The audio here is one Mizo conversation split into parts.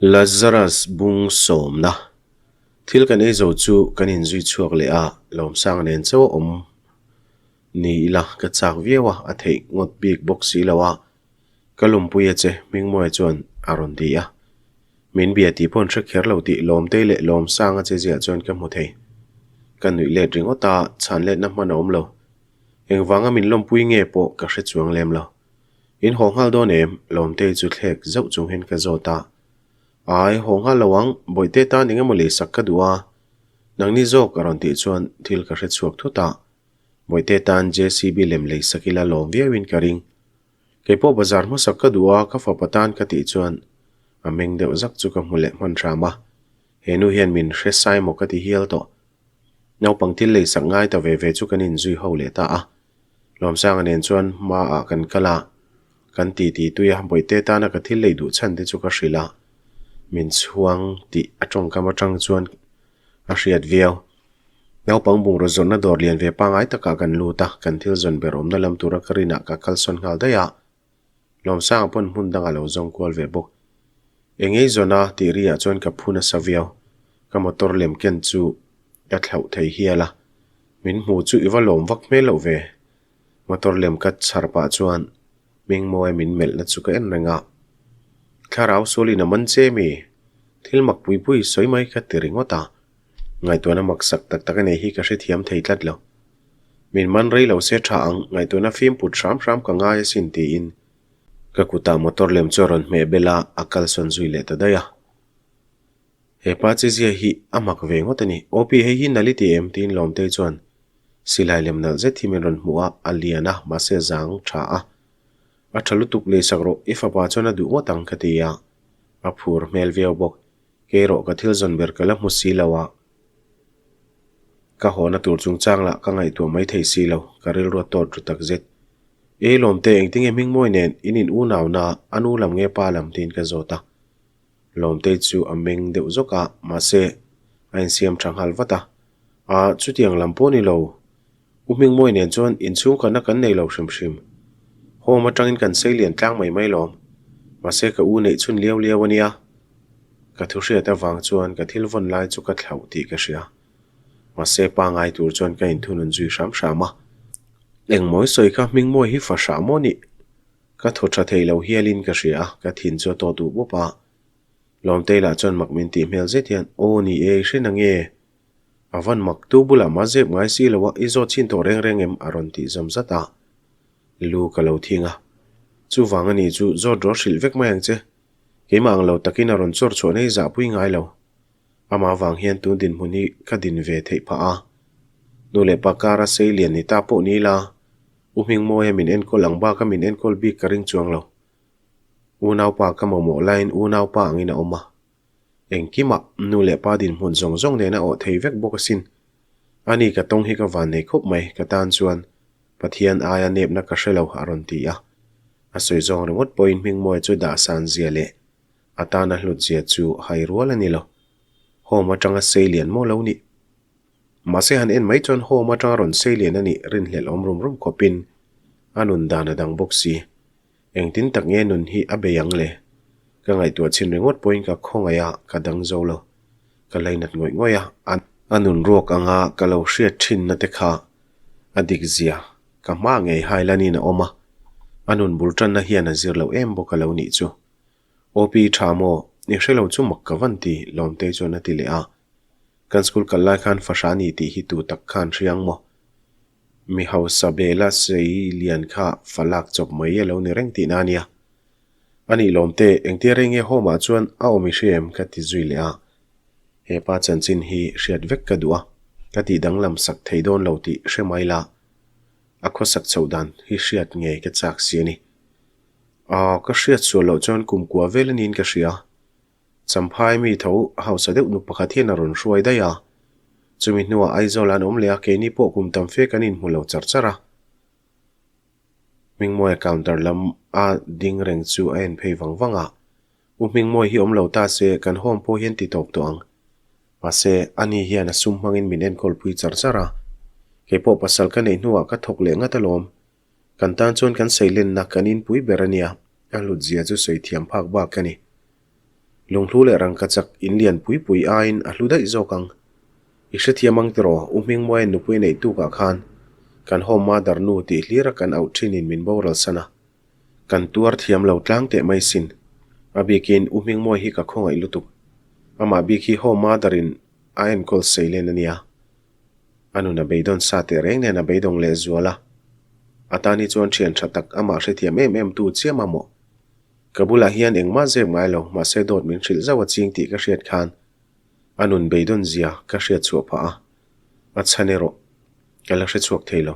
Lazarus bung sawmna thil kan ei zo chu kan inzui chhuak leh a, Lawmsanga nen chauh a awm ni ila ka chak viau a, a theih ngawt bik bawk si lo a, ka lumpui a che Hmingmawia chuan a rawn ti a. Min bia tih pawh an hre kher lo tih Lawmtei leh Lawmsanga che ziah chuan ka hmu thei. Ka nuih let ringawt a, chhan letna hman a awm lo. Engvanga min lawmpui nge pawh ka hre chuang lem lo. In haw nghal dawn em? Lawmtei chu thlek zauh chung hian ka zawt a. Ai, haw nghal lo ang, Bawihte tan eng emaw leisak ka duh a. Nangni zawk a rawn tih chuan thil ka hre chhuak thut a. Bawihte tan JCB lem leisak ila lawm viauin ka ring. Keipawh bazar hmasak ka duh a, ka fapa tan ka tih chuan a meng deuh zak chu ka hmu leh hman hram a. He nu hian min hre sai maw ka ti hial tawh. Naupang thil leisak ngai ta ve ve chu kan inzui ho leh ta a. Lawmsanga nen chuan hmaah kan kal a, kan titi tui a, Bawihte tana ka thil lei duh chhan te chu ka hrilh a, min chhuang tih a tawngkam atang chuan a hriat viau. Naupang bungraw zawnna dawr lian ve pangngai takah kan lut a, kan thil zawn ber awmna lam tura ka rinah ka kalsawn nghal daih a, Lawmsanga pawn hmun dangah lo zawng kual ve bawk. Engei zawna tih ri ah chuan ka phu nasa viau. Ka motor lem ken chu ka thlauh thei hial a. Min hmu chu i va lawm vak hmel loh ve. Motor lem ka chhar pah chuan Hmingmawia min melhna chu ka en reng a. Thlarau sualin a man che mi? Thil mak pui pui sawi mai ka ti ringawt a. Ngaihtuahna maksak tak tak a nei hi ka hrethiam thei tlat lo. Min man rei lo se tha ang, ngaihtuahna fim put hram hram ka ngai asin tiin ka kutah motor lem chu a rawn hmeh bel a, a kalsawn zui leh ta daih a. He pa chezia hi a mak ve ngawt a ni. OP hei hi nalh i ti em? tiin Lawmtei chuan silai lem nalh zet hi min rawn hmuh a, a lian a, mahse a zang tha a. A tha lutuk leisak rawh, i fapa chuan a duh ngawt ang ka ti a, a phur hmel viau bawk. Kei erawh ka thil zawn ber ka la hmu si lo a, ka hawhna tur chungchang lah ka ngaihtuah mai thei si lo, ka rilru a tawt ru tak zet. Ei Lawmte, engtinge Hmingmawi nen in in unauna a nu lam nge pa lam tiin ka zawt a. Lawmtei chu a meng deuh zawk a, mahse a insiam tha nghal vat a. Aa, chutiang lam pawh ni lo. U Hmingmawi nen chuan inchhungkhatna kan nei lo hrim hrim. Home atangin kan sei lian tlang mai mai lawm. Mahse ka u neih chhun liau liau a nia. Ka thu hriat avang chuan ka thil vawn lai chu ka thlauh tih ka hria. Mahse pangai tur chuan ka inthunun zui hram hram a. Engmawi sawi kha Hmingmawi hi fa hrah maw nih? Ka thaw tha thei lo hialin ka hria a, ka thin chu a tawt duh bawp a. Lawmtei lah chuan mak min tih hmel zet hian, Aw ni e, i hre na nge? A van mak tu bulah mah zep ngai si lo a, i zawt chhin tawh reng reng em? a rawn tih zawm zat a. Lu ka lo thing a. Chuvang a ni chu zawt rawh hrilh vek mai ang che. Keimah ang lo takin a rawn chawr chhuah nei zahpui ngai lo. Amah vang hian tun dinhmun hi ka din ve theih phah a. Nu leh pa kara sei lian ni ta pawh ni ila, U Hmingmawia min enkawl ang baka min enkawl bik ka ring chuang lo. Unaupa ka mamawh laiin unaupa angin a awm a. Engkimah nu leh pa dinhmun zawng zawng nen a awh thei vek bawk asin. Ani ka tawng hi ka van nei khawp mai, ka tan chuan Pathian aia nepna ka hre lo a rawn ti a. A sawi zawng ringawt pawhin Hmingmawia chu dahsan zia leh a tana hlut zia chu hai rual a ni lo. Home atanga sei lian maw lo nih? Mahse han en mai chuan home atanga rawn sei lian a nih rinhlelh awm rum rum khawpin a nun dan a dang bawk si. Engtin tak nge nun hi a bei ang le? Ka ngaihtuah chhin ringawt pawhin ka khawngaih a, ka dang zo lo. Ka lainat ngawih ngawih a, a nun ruak anga ka lo hriat thinna te kha a dik zia ka hma ngei hailanin a awm a, a nun bul tanna hian a zir loh em bawk a lo nih chu. OP tha maw? I hre lo chu mak ka van ti, Lawmtei chuan a ti leh a. Kan school kal lai khan fahra ni tih hi tu tak khan hriang maw? Mi hausa bela sei lian kha fa lak chawp mai a lo ni reng tihna a nia. A nih lawm te, engtia rei nge home ah chuan a awm i hria em ka ti zui leh a. He pa chanchin hi hriat vek ka duh a, ka tih danglam sak thei dawn lo tih hre mai la. A khawsak chhoh dan hi hriat ngei ka chak si a ni. Aw, ka hriat sual loh chuan kum kua vel a niin ka hria. Champhai mi tho hausa deuh nu pakhat hian a rawn hruai daih a. Chumi hnuah Aizawl an awm leh a, keini pawh kum tam fe kan inhmu lo char char a. Hmingmawia counter lam a ding reng chu a en phei vang vang a. U Hmingmawi hi awm lo ta se kan home pawh hian ti tawp tawh ang. Mahse, ani hian a sum hmangin min enkawl pui char char a. Keipawh pasal ka neih hnuah ka thawk leh ngat alawm. Kan tan chuan kan seilenna kan inpui ber a nia, a hlutzia chu sawi thiam phak bak ka ni. Lunghlu leh rangkachak in lian pui pui aiin a hlu daih zawk ang. I hrethiam ang tiraw, U Hmingmuaia'n nupui neih tukah khan kan home mother nu tih hlir a kan auh thinin min boral san a. Kan tuar thiam lo tlang teh mai sin. A bikin U Hmingmuai hi ka khawngaih lutuk. Amah bik hi home mother in a enkawl sei len a nia. A nun a beidawn sa teh reng nen a beidawng leh zual a. A tan hi chuan thian tha tak amah hrethiam em em tu chiah mamawh. Ka bulah hian engmah zep ngai lo, mahse dawt min hrilh zauh a ching tih ka hriat khan a nun beidawn zia ka hriat chhuah phah a, a chhan erawh ka la hre chhuak thei lo.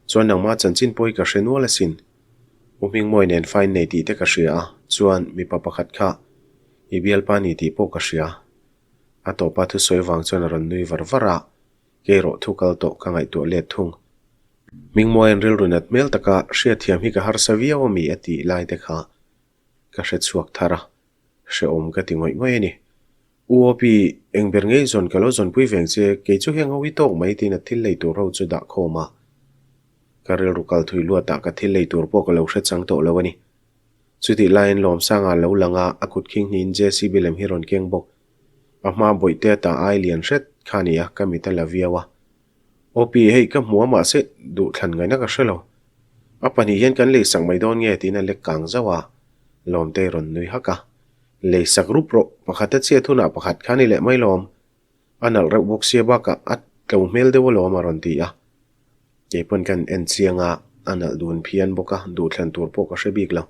Chuan nangmah chanchin pawh hi ka hre nual asin. U Hmingmawi nen fine nei tih te ka hria a, chuan mipa pakhat kha i bialpa ni tih pawh ka hria. A tawpa thusawi vang chuan a rawn nui var var a, kei erawh thu kal tawh ka ngaihtuah let thung. Hmingmawia'n rilru nat hmel taka hriatthiam hi ka harsa viau ami a tih lai te kha ka hre chhuak thar a, hrehawm ka ti ngawih ngawih a ni. U Opi, eng ber ngei zawn ka lo zawnpui veng che, kei chu heng ho hi tawk mai tiin a thil lei tur ho chu dah khawm a. Ka rilru kal thui luatah ka thil lei tur pawh ka lo hre chang tawh lo a ni. Chutih laiin Lawmsanga lo lang a, a kut khing hnihin JCB lem hi rawn keng bawk. A hma bawihte ata ai lian hret kha a ni a, ka mit a la viau a. Opi, hei ka hmu a mahse duhthlan ngaihna ka hre lo. A pahnih hian kan lei sak mai dawn nge tiin a lek kang zauh a, Lawmtei rawn nui hak a. Lei sak rup rawh, pakhat a chhiat hunah pakhat kha ni leh mai lawm. A nalh reuh bawk sia bakah a tlo hmel deuh alawm a rawn ti a. Kei pawn kan en chiang a, a nalh dun phian bawk a, duhthlan tur pawh ka hre bik lo.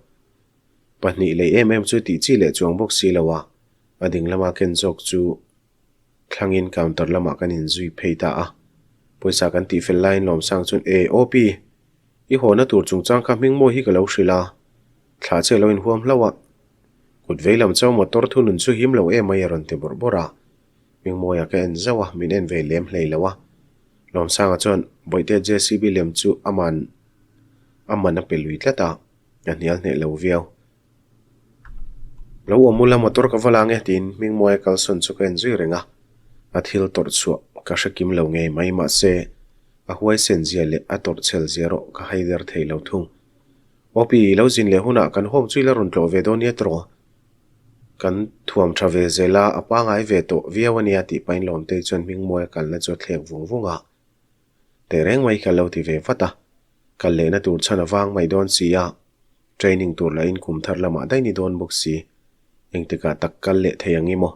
Pahnih lei em em chu tih chi leh chuang bawk si lo a, a ding lama ken zawk chu thlangin counter lamah kan inzui phei ta a. Pawisa kan tih fel laiin Lawmsang chuan, E, OP, i hawna tur chungchang kha hming mawi hi ka lo hrilh a, thlah che lo inhuam hlauh a. Kut vei lam chau motor thunun chu him lo em mai a rawn ti bawrh bawrh a. Hmingmawia ka en zauh a, min en ve lem hlei lo a. Lawmsanga chuan Bawihte JCB lem chu aman a man a pe lui tlat a, a hnial hneh lo viau. Lo awm ula motor ka va la nge tiin Hmingmawia kalsawn chu ka en zui reng a, a thil tawrh chhuah ka hre kim lo ngei mai mahse a huaisen zia leh a tawrh chhel zia erawh ka haider thei lo thung. Opi, lo zin leh hunah kan home chu i la rawn tlawh ve dawn nia tawh. Kan thuam tha ve zel a, a pangai ve tawh viau a nia tih pahin Lawmtei chuan Hmingmawia kalna chu a thlek vung vung a. Teh reng mai ka lo ti ve vat a, kal lehna tur chhan a vang mai dawn si a, training tur lahin kum thar lamah daih ni dawn bawk si, engtikah tak kal leh thei ang i maw?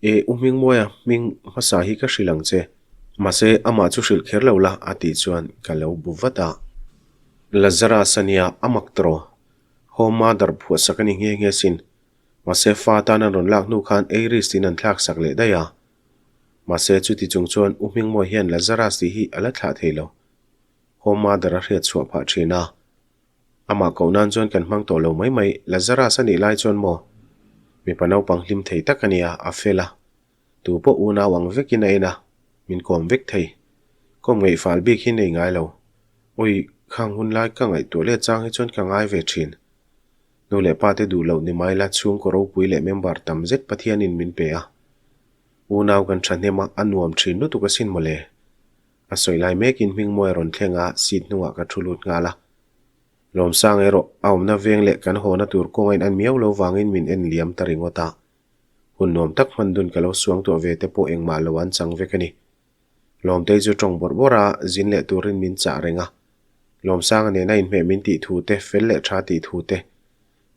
E, U Hmingmawia hming hmasa hi ka hrilh ang che, mahse amah chu hrilh kher lo la a tih chuan ka lo bu vat a. Lazarus a nia, a mak tawh. Home mother phuahsak a ni nghe nghe sin. Mahse fa tan an rawn lak hnu khan Eiris tiin an thlak sak leh daih a. Mahse chuti chung chuan U Hmingmawi hian Lazarus tih hi a la thlah thei lo. Home mother a hriat chhuah phah thin a. Amah koh nan chuan kan hmang tawh lo mai mai, Lazarus a nih lai chuan maw? Mipa naupang hlim thei tak a nia, a fel a. Tu pawh unau ang vekin a en a, min kawm vek thei. Kawm ngaihfal bik hi nei ngai lo. Awi, khang hun lai ka ngaihtuah let chang hi chuan ka ngai ve thin. Nu leh pa te duh loh ni mai la chhungkaw ropui leh member tam zet Pathianin min pe a. Unau kan thahnem a, a nuam thin lutuk asin mawle. A sawi lai mekin Hmingmawi a rawn thleng a, seat hnungah ka thu lut nghal a. Lawmsang erawh a awmna veng leh kan hawna tur kawng a in an miau lo vangin min en liam ta ringawt a. Hun nuam tak hman dun ka lo suang tuah ve te pawh engmah lo an chang vek a ni. Lawmtei chu tawng bawrh bawrh a, zin leh turin min chah reng a. Lawmsanga nena inhmeh min tih thu te, fel leh tha tih thu te,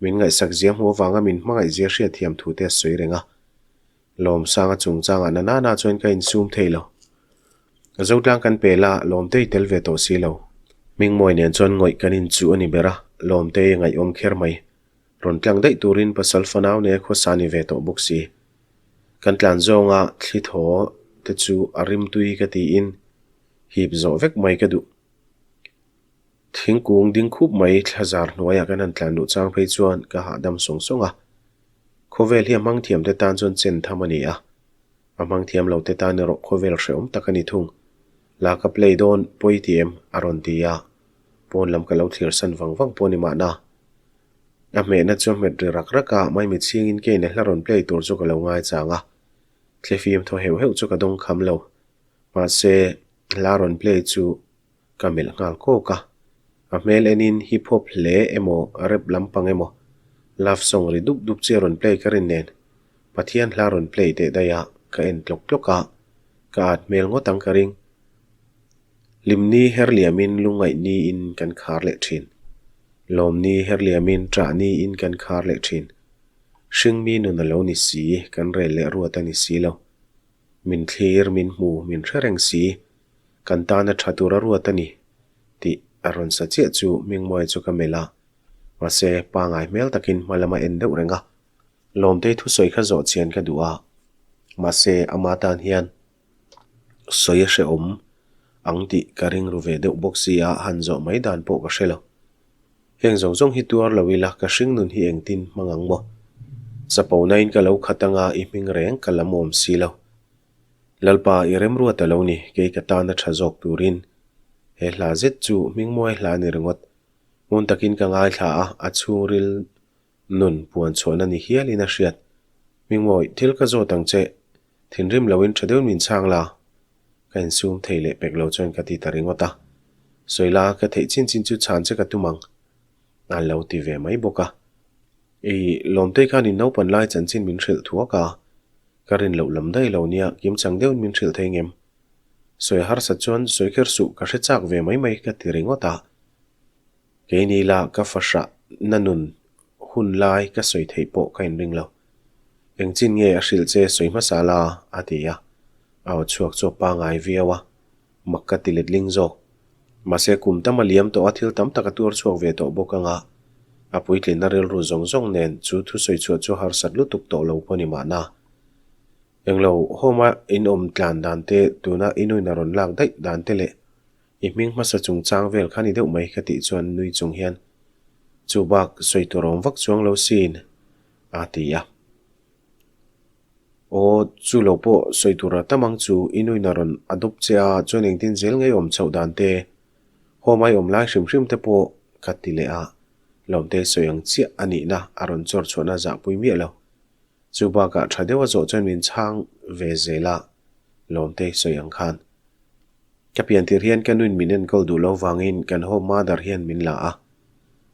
min ngaihsak zia hmuh avanga min hmangaih zia hriatthiam thu te a sawi reng a. Lawmsanga chungchangah na nana chuan ka insum thei lo. Zotlang kan pel a, Lawmtei tel ve tawh si lo. Hmingmawi nen chuan ngawih kan inchuh a ni ber a, Lawmtei a ngaihawm kher mai. Rawn tlang daih turin pasal fanau nei a khawsa ni ve tawh bawk si. Kan tlan zawnga thli thaw te chu a rim tui ka tiin hip zawh vek mai ka duh. Thingkung ding khup mai thla zar hnuaiah kan han tlan luh chang phei chuan ka hahdam sawng sawng a. Khawvel hi a hmang thiam te tan chuan chen tham a ni a. A hmang thiam lo te tan erawh khawvel hrehawm tak a ni thung. La ka play dawn pawi ti em? a rawn ti a. Pawn lam ka lo thlir san vang vang pawh a ni mahna. A hmehna chu a hmet ri rak rak a, maimi chhingin kein a hla rawn play tur chu ka lo ngaichang a. Thlifim thaw heuh heuh chu ka dawng kham lo. Mahse, hla rawn play chu ka melh nghal kawk a. A hmel enin hip hop hle emaw rap lampang emaw love song ri dup dup chi a rawn play ka rin nen. Pathian hla rawn play teh daih a, ka en tlawk tlawk a, ka at hmel ngawt ang ka ring. Hlimni her liamin lungngaih niin kan khar leh thin. Lawmni her liamin ṭah niin kan khar leh thin. Hringmi nun a lo ni si, kan rel leh ruat a ni si lo. Min thlir, min hmu, min hre reng si. Kan tana ṭha tur a ruat a ni tih a rawn sa chiah chu Hmingmuai chu ka melh a. Mahse, pangai hmel takin hma lama en deuh reng a. Lawmtei thusawi kha zawh chian ka duh a, mahse ama tan hian sawi a hrehawm ang tih ka ring ru ve deuh bawk si a, han zawh mai dan pawh ka hre lo. Heng zawng zawng hi tuar lo ila ka hring nun hi engtin hmang ang maw? Chapona in ka lo khat anga i hming reng ka lam awm si lo. Lalpa i remruat a lo ni, kei ka tana tha zawk turin. He hla zet chu hmingmuai hla ni ringawt. Ngun takin ka ngaithla a, a chhungril Nun puan chhuahna ni hialin a hriat. Hmingmawi, thil ka zawt ang che, thinrim loin tha deuhin min chhang la. Ka insum thei leh pek lo chuan ka ti ta ringawt a. Sawi la, ka theih chin chin chu chhan che ka tum ang. A lo ti ve mai bawk a. Ei, Lawmtei khan in naupan lai chanchin min hrilh thuak a. Ka rin loh lam daih lo nia, kimchang deuhin min hrilh thei ngem. Sawi harsat chuan sawi kher suh, ka hre chak ve mai mai ka ti ringawt a. Keini la ka fahrah na nun hun lai ka sawi theih pawh ka inring lo. Engchin nge a hrilh che sawi hmasa la? a ti a. A aw chhuak chu a pangai viau a, mak ka ti letling zawk. Mahse kum tam a liam tawh a, thil tam tak a tuar chhuak ve tawh bawk anga a puitlinna rilru zawng zawng nen chu thusawi chhuah chu harsat lutuk tawh lo pawh ni mahna. Englo home-a in awm tlan dan te, tuna i nuin a rawn lak daih dan te leh I hming hmasa chungchang vel kha ni deuh mai ka tih chuan nui chung hian chu bak sawi tur awm vak chuang lo sin a ti a. Aw, chu lo pawh sawi tur a tam ang chu i nuin a rawn adopt che a chuan engtin zel ngei awm chhoh dan te, home ai awm lai hrim hrim te pawh ka ti leh a, Lawmte sawi ang chiah a nihna a rawn chawr chhuahna zahpui miah lo. Chu bakah tha deuh a zawh chuan min chhang ve zel a, Lawmte sawi ang khan. Ka pian tir hian ka nuin min enkawl duh lo vangin kan home mother hian min la a,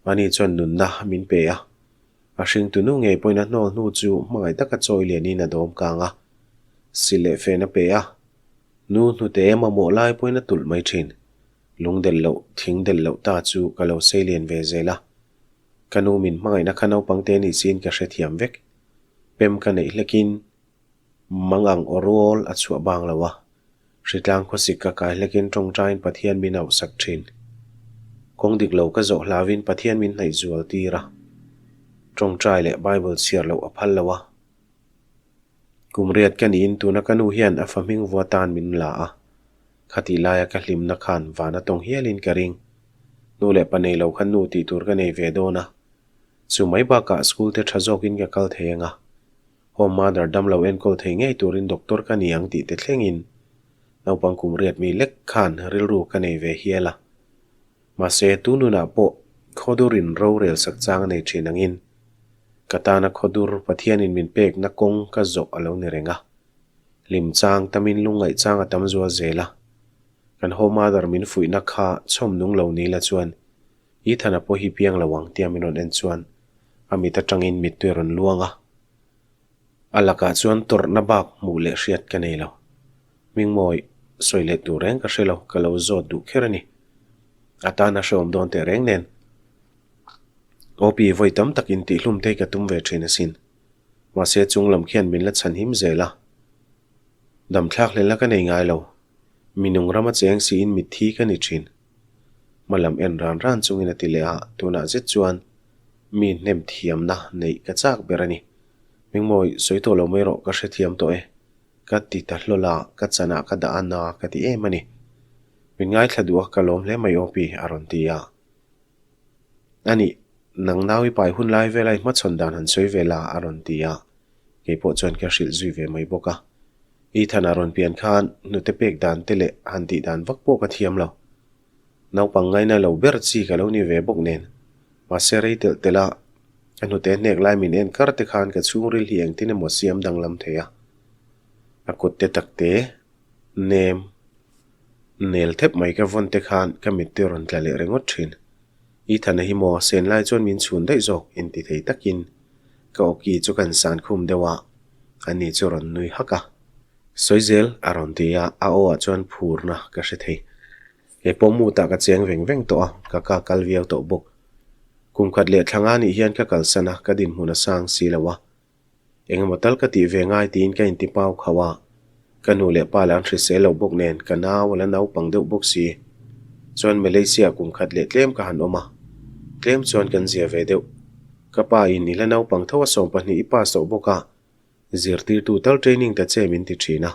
ani chuan nunna min pe a. A hringtu nu ngei pawhin a hnawl hnu chu hmangaih taka chawi lianin a dawm kang a, sil leh fen a pe a. Nu hnute mamawh lai pawhin a tulh mai thin. Lung delh loh, thing delh loh ta chu ka lo sei lian ve zel a. Ka nu min hmangaihna kha naupang te nih siin ka hrethiam vek. Pem ka neih hlekin Mangang aw rual a chhuah bang lo a, hritlang khawsik ka kai hlekin tawngtaiin Pathian min auhsak thin. Kawng dik lo ka zawh hlauin Pathian min hnaih zual tir a, tawngtai leh Bible chhiar loh a phal lo a. Kum riat ka niin tuna ka nu hian a fa hming vua tan min la a, khatih laia ka hlimna khan van a tawng hialin ka ring. Nu leh pa nei lo kha nu tih tur ka nei ve dawn a, chu mai bakah school te tha zawkin ka kal thei ang a, Home mother damlo enkawl thei ngei turin doctor ka ni ang tih te thlengin naupang kum riat mi lek khan rilru ka nei ve hial a. Mahse, tu nunah pawh khawdurin rorel sak chang a nei thin angin ka tana khawdur Pathianin min pekna kawng ka zawh a lo ni reng a. Hlim chang tamin lungngaih chang a tam zual zel a. Kan home mother min fuihna kha chhawm nung lo ni la chuan Ethan-a pawh hi piang lo ang tia min rawn en chuan a mit atangin mittui a rawn luang a. A lakah chuan tawrhna bak hmuh leh hriat ka nei lo. Hmingmawi sawi leh tur reng ka hre lo, ka lo zawt duh kher a ni. A tan a hrehawm dawn teh reng nen. Opi vawi tam tak intihhlum te hi ka tum ve thin asin. Mahse chung lam khian min la chhanhim zel a. Damthlak hlelna ka nei ngai lo. Mi nung rama cheng siin mitthi ka ni thin. Hma lam en ran ran chungin a ti leh a, tunah zet chuan mi hnem thiamna neih ka chak ber a ni. Hmingmawi, sawi tawh lo mai rawh, ka hrethiam tawh e. Ka ti ta hlawl a, ka chanah ka dah a na ka ti em a ni. Min ngaithla duh a, ka lawm hle mai aw pi, a rawn ti a. A nih, nang nau i pai hun lai vela i hmachhawn dan han sawi ve la, a rawn ti a. Kei pawh chuan ka hrilh zui ve mai bawk a. Ethan a rawn pian khan hnute pek dan te leh han tih dan vak pawh ka thiam lo. Naupang ngaina lo ber chi ka lo ni ve bawk nen. Mahse rei telh telh a, ka hnute hnek lai min en kar te khan ka chhungril hi engtin emaw siam danglam thei a. A kut te tak te nem nel thep mai ka vawn te khan ka mittui a rawn tla leh ringawt thin. Ethan-a hi maw sen lai chuan min chhun daih zawk inti thei takin ka awki chu kan san khum deuh a. Ani chu rawn nui hak a. Sawi zel a rawn ti a, a aw ah chuan phurna ka hre thei. Kei pawh mutah ka cheng veng veng tawh a, ka ka kal viau tawh bawk. Kum khat leh thla nga nih hian ka kalsan a, ka dinhmun a sang si lo a. Engemaw tal ka tih ve ngai tiin ka inti pau khauh a, ka nu leh pa lah an hrisel lo bawk nen ka nau a la naupang deuh bawk si. Chuan Malaysia kum khat leh tlem ka han awm a, tlem chuan kan zia ve deuh. Ka pa in i la naupang tho a 12 i pass tawh bawk a, zirtirtu tal training ta che min ti thin a.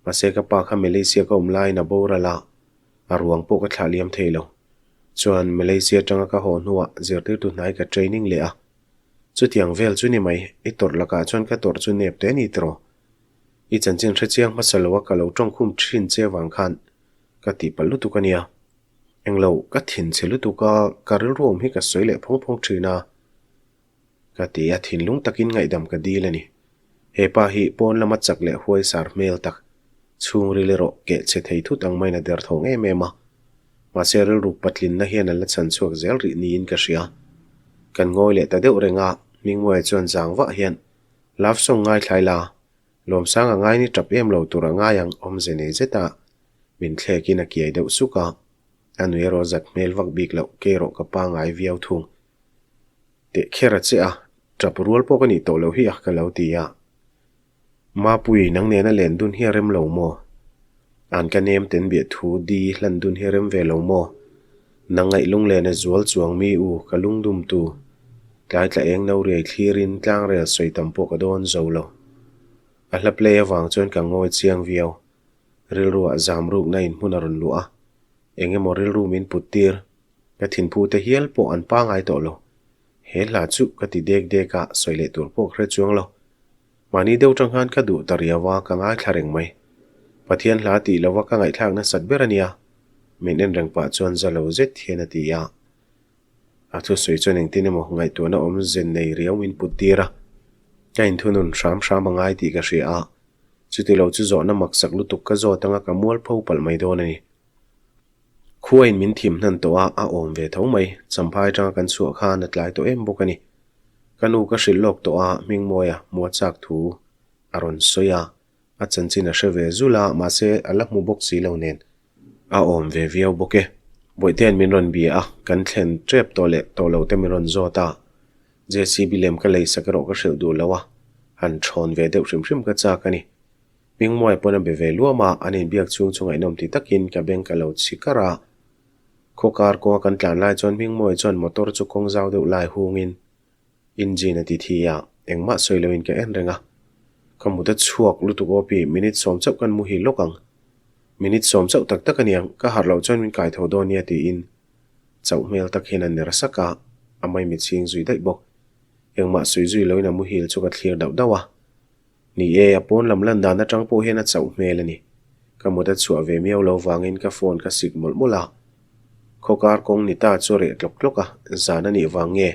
Mahse ka pa kha Malaysia ka awm laiin a boral a, a ruang pawh ka thlah liam thei lo. Chuan Malaysia atanga ka haw hnuah zirtirtu hnai ka training leh a, Chutiang vel chu ni mai, i tawrh lakah chuan ka tawrh chu nep te ni tiraw? I chanchin hre chiang hmasa lo a ka lo tawngkhum thin che vang khan ka tihpalh lutuk a nia. Englo, ka thin chhe lutuk a, ka rilru awm hi ka sawi leh phawng phawng thin a. Ka ti a, thinlung takin ngaihdam ka dil a ni. He pa hi pawn lama chak leh huaisar hmel tak, chhungril erawh keh chhe thei thut ang maiin a derthawng em em a. Mahse rilru patlinna hian an la chhan chhuak zel rih niin ka hria. Kan ngawi leh ta deuh reng a, Hmingmuaia chuan zang vah hian, Love song ngaithlai la, Lawmsanga ngai ni tap em lo tur a ngai ang awmze nei zet a, min thlekin a kiai deuh suk a. A nui erawh zat hmel vak bik loh, kei erawh ka pangai viau thung. Teh kher a che a, tap rual pawh ka nih tawh loh hi a ka lo ti a. Mapui, nang nena len dun hi a rem lo maw? An ka nem ten biah thu di hlan dun hi a rem ve lo maw? Nang ngaih lunglen a zual chuang mi u ka lungdum tu. Tlai tla eng no riai thlirin tlangrel sawi tam pawh ka dawn zo lo. A hla play avang chuan ka ngawi chiang viau. Rilruah zam rukna in hmun a rawn luah a. Eng emaw rilru min put tir. Ka thinphu te hial pawh an pangai tawh lo. He hla chu ka ti dek dek a, sawi leh tur pawh ka hre chuang lo. Mahni deuh tang khan ka duh ta riau a, ka ngaithla reng mai. Pathian hla tih lova ka ngaihthlak nasat ber a nia. Min en reng pah chuan za lo zet hian a ti a. A thusawi chuan engtin emaw ngaihtuahna awm zen nei riau min put tir a. Ka inthunun hram hram a ngai tih ka hria a. Chuti lo chu zawhna maksak lutuk ka zawt anga ka mualpho palh mai dawn a ni. Khuain min thim hnan tawh a, a awm ve tho mai. Champhai atanga kan chhuah khan a tlai tawh em bawk a ni. Ka nu ka hrilh lawk tawh a, Hmingmawia hmua chak thu a rawn sawi a, a chanchin a hre ve zul a, mahse a la hmu bawk si lo nen a awm ve viau bawk e. Bawihtea'n min rawn bia a, kan thlen tep tawh leh tawh lo te min rawn zawt a, JCB lem ka lei sak erawh ka hrilh duh lo a, han thawn ve deuh hrim hrim ka chak a ni. Hmingmuai pawn a be ve luam a, an inbiak chhung chu ngaihnawm ti takin ka beng ka lo chhi kar a. Khawkar kawnga kan tlan lai chuan Hmingmuai chuan motor chu kawng zau deuh lai hungin engine a ti thi a, engmah sawi loin ka en reng a. Ka mut a chhuak lutuk aw pi, minute sawm chauh kan muhil lawk ang. Minute sawm chauh tak tak aniang, ka harh loh chuan min kai tho dawn nia tiin chauh hmel tak hian a ner sak a, a maimi chhing zui daih bawk. Engmah sawi zui loin a muhil chu ka thlir dauh dauh a. Ni e, a pawn lam lan dan atang pawh hian a chauh hmel a ni. Ka mut a chhuah ve miau lo vangin ka phone ka sik mawlh mawlh a. Khawkar kawng ni ta chu reh tlawk tlawk a, zan a nih vang nge?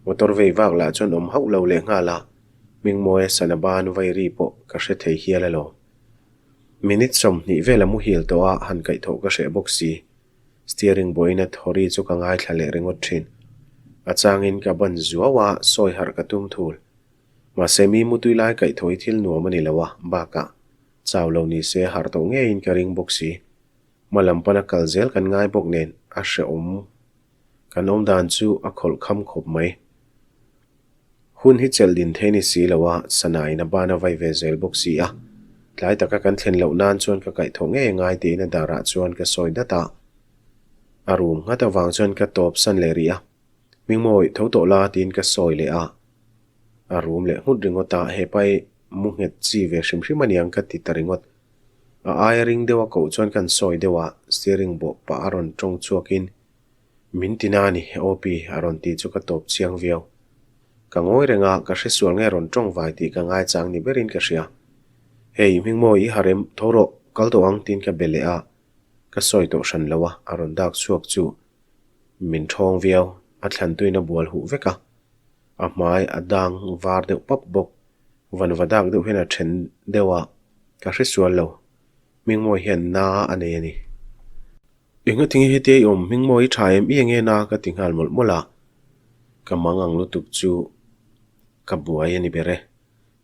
Motor vei vak lah chuan awm hauh lo leh nghal a, Hmingmawia sana ban vai ri pawh ka hre thei hial alawm. Minute 20 vel a muhil tawh a, han kaihthawh ka hreh bawk si. Steering buain a thaw ri chu ka ngaithla leh ringawt thin. A changin ka ban zuau a, sawi harh ka tum thul. Mahse mi mutui lai kaihthawh hi thil nuam a ni lo a, bakah chau lo ni se harh tawh ngeiin ka ring bawk si. Hma lam pana kal zel kan ngai bawk nen a hrehawm kan awm dan chu a khawlh kham khawp mai. Hun hi chelh din thei ni si lo a, sana in a ban a vai ve zel bawk si a. Tlai taka kan thlen loh nan chuan ka kaihthawh ngei ngai tiin a darah chuan ka sawi dat a. A rum nghat avang chuan ka tawp san leh rih a. Hmingmawi tho tawh la tiin ka sawi leh a. A rum leh nghut ringawt a, hepa hi mu nghet chi ve hrim hrim aniang ka ti ta ringawt. A aia ring deuh a koh chuan kan sawi deuh a, steering bawh pah a rawn tawng chhuakin, Min ti na a ni, OP a rawn ti chu ka tawp chiang viau. Ka ngawi reng a, ka hresual nge rawn tawng vai tih ka ngaichang ni berin ka hria. Hei, Hmingmawi i harem, tho rawh, kal tawh ang tiin ka be leh a, ka sawi tawh hran lo a, a rawn dak chhuak chu min thawng viau, a thlantuin a bual huh vek a. A hmai a dang var deuh pap bawk. Van va dak deuh hian a then deuh a, ka hre sual lo. Hmingmawi hian na a nei a ni. Engatinge hetia i awm Hmingmawi i tha em i enge na ka ti nghal mawlh mawlh a. Ka mang ang lutuk chu ka buai a ni ber e.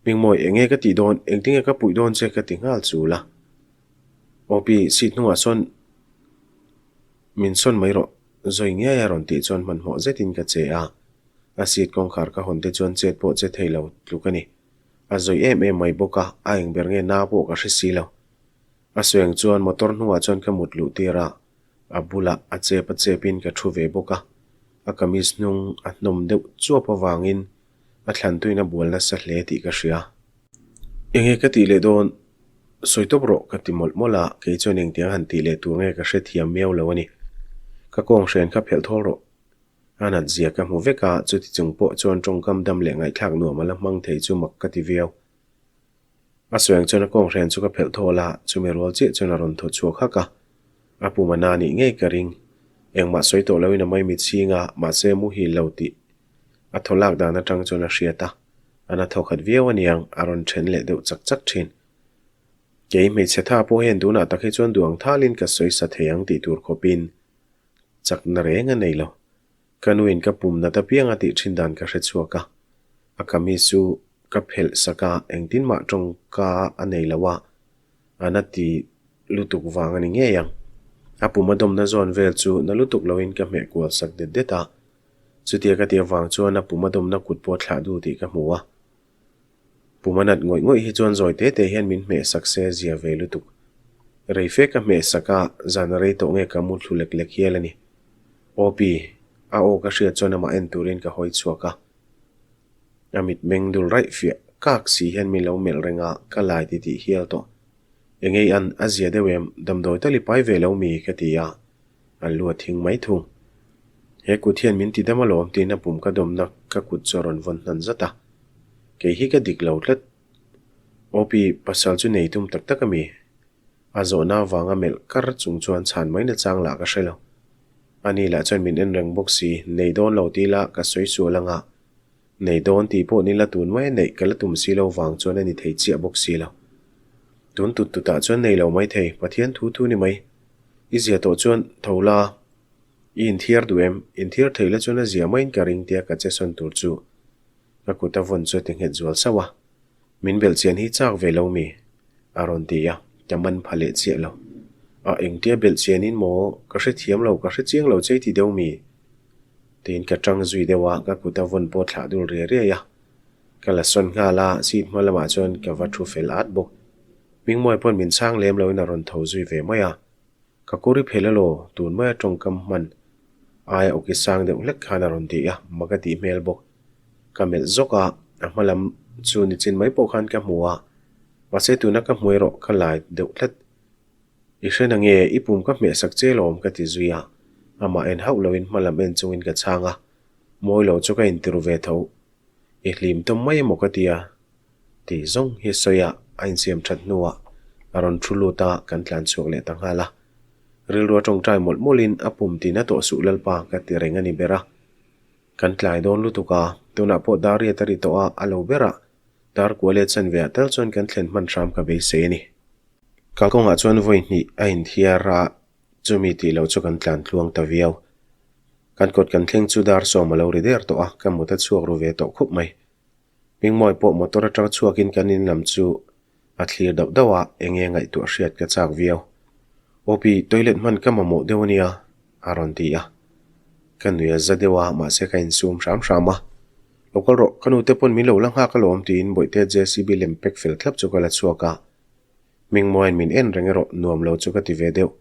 Hmingmawi, eng nge ka tih dawn, engtinge ka puih dawn che ka ti nghal chul a. Aw pi, seat hnungah sawn min sawn mai rawh, zawi ngei a rawn tih chuan hmanhmawh zetin ka che a. A seat kawngkhar ka hawn te chuan chet pawh che thei lo tluk a ni. A zawi em em mai bawk a, a eng ber nge na pawh ka hre si lo. A sueng chuan motor hnungah chuan ka mut luh tir a, a bulah a chep a chepin ka thu ve bawk a. A kamis hnung a hnawm deuh chuap avangin a thlantuin a bual nasa hle tih ka hria. Enge ka tih leh dawn? Sawi tawp rawh ka ti mawlh mawlh a, kei chuan engtiang han tih leh tur nge ka hrethiam miau lo a ni. Ka kawng hren kha phelh thawl rawh. A nat zia ka hmu vek a, chuti chung pawh chuan tawngkam dam leh ngaihthlak nuam a la hmang thei chu mak ka ti viau. A sueng chuan a kawng hren chu ka phelh thawl a, chumi rual chiah chuan a rawn thaw chhuak hak a. A pum a na nih ngei ka ring. Engmah sawi tawh loin a maimi chhing a, mahse muhil lo tih a thaw lak dan atang chuan a hriat a. A na thaw khat viau aniang, a rawn then leh deuh chak chak thin. Kei hmeichhe tha pawh hian tunah tak hi chuan duang thalin ka sawi sa thei ang tih tur khawpin chakna reng a nei lo. Ka nuin ka pum nat apiang a tih thin dan ka hre chhuak a, a kamis chu ka phelh sak a, engtin mah tawngka a nei lo a, a na ti lutuk vang a ni ngei ang. A pum a dawmna zawn vel chu na lutuk loin ka hmeh kual sak det det a, chutia ka tih avang chuan a pum a dawmna kut pawh thlah duh tih ka hmu a. Pum a nat ngawih ngawih hi chuan zawi te te hian min hmeh sak se zia ve lutuk. Rei fe ka hmeh sak a, zan a rei tawh nge ka mu thlu lek lek hial a ni. Aw pi, a aw ka hriat chuan amah en turin ka hawi chhuak a. A mit meng dul raih fiah kak si hian min lo melh reng a, ka lai ti tih hial tawh. Engei an, a zia deuh em, damdawi tal i pai ve lo mi? ka ti a. An lu a thing mai thung. He kut hian min ti dam alawm tiin a pum ka dawmna ka kut chu a rawn vawn hnan zat a. Kei hi ka dik lo tlat. Opi, pasal chu nei tum tak tak a mi? A zawhna avanga melh kar chung chuan chhan mai nachang lah ka hre lo. Ani lah chuan min en reng bawk si, nei dawn lo ti la ka sawi sual anga. Nei dawn tih pawh ni la tun mai a neih ka la tum si lo vang chuan a ni thei chiah bawk si lo. Tun tut tutah chuan nei lo mai thei, Pathian thu thu ni mai. I zia tawh chuan tho la, i inthiar duh em? Inthiar thei la chuan a zia maiin ka ring tia ka che sawn tur chu ka kut a vawn chu a ti nghet zual sauh a. Min belh chian hi chak ve lo mi? A rawn ti a, ka man pha leh chiah lo. A engtia belh chianin maw? Ka hrethiam lo, ka hre chiang lo che i ti deuh mi? Tiin ka tang zui deuh a, ka kut a vawn pawh thlah dul riai riai a. Ka la sawn nghal a, seat hma lamah chuan ka va thu fel at bawk. Hmingmawi pawn min chhang lem loin a rawn tho zui ve mai a. Ka kawr i phelh alaw, tun maia tawngkam hman aia awki sang deuh hlek khan a rawn ti a, mak a tih hmel bawk. Ka melh zawk a, a hma lam chu nichin mai pawh khan ka hmu a, mahse tuna ka hmu erawh ka lai deuh tlat. I hre na nge, i pum ka hmeh sak che lawm ka ti zui a, amah en hauh loin hma lam en chungin ka chhang a, mawi lo chu ka intiru ve tho. I hlim tawm mai emaw ka ti a, tih zawng hi sawi a, a insiam that hnuah a rawn thu lut a, kan tlan chhuak leh ta nghal a. Rilru a tawngtai mawlh mawlhin a pum tin a tawh suh Lalpa ka ti reng a ni ber a. Kan tlai dawn lutuk a, tunah pawh dar riat a ri tawh a, a lo berah dar kua leh chanve ah tal chuan kan thlen hman hram ka beisei a ni. Kalkawngah chuan vawi hnih a inthiar a, chumi tih loh chu kan tlan tluang ta viau. Kan kawt kan thleng chu dar sawm a lo ri der tawh a, ka mut a chhuak ru ve tawh khup mai. Hmingmawi pawh motor atang chhuakin kan in lam chu a thlir dauh dauh a, enge ngaihtuah hriat ka chak viau. Awpi, toilet hman ka mamawh deuh ania, a rawn ti a. Ka nui a za deuh a, mahse ka insum hram hram a. Lo kal rawh, ka nute pawn min lo la nghak alawm tiin Bawihte JCB lem pack fel thlap chu ka la chhuak a. Hmingmawiin min en reng erawh nuam lo chu ka ti ve deuh.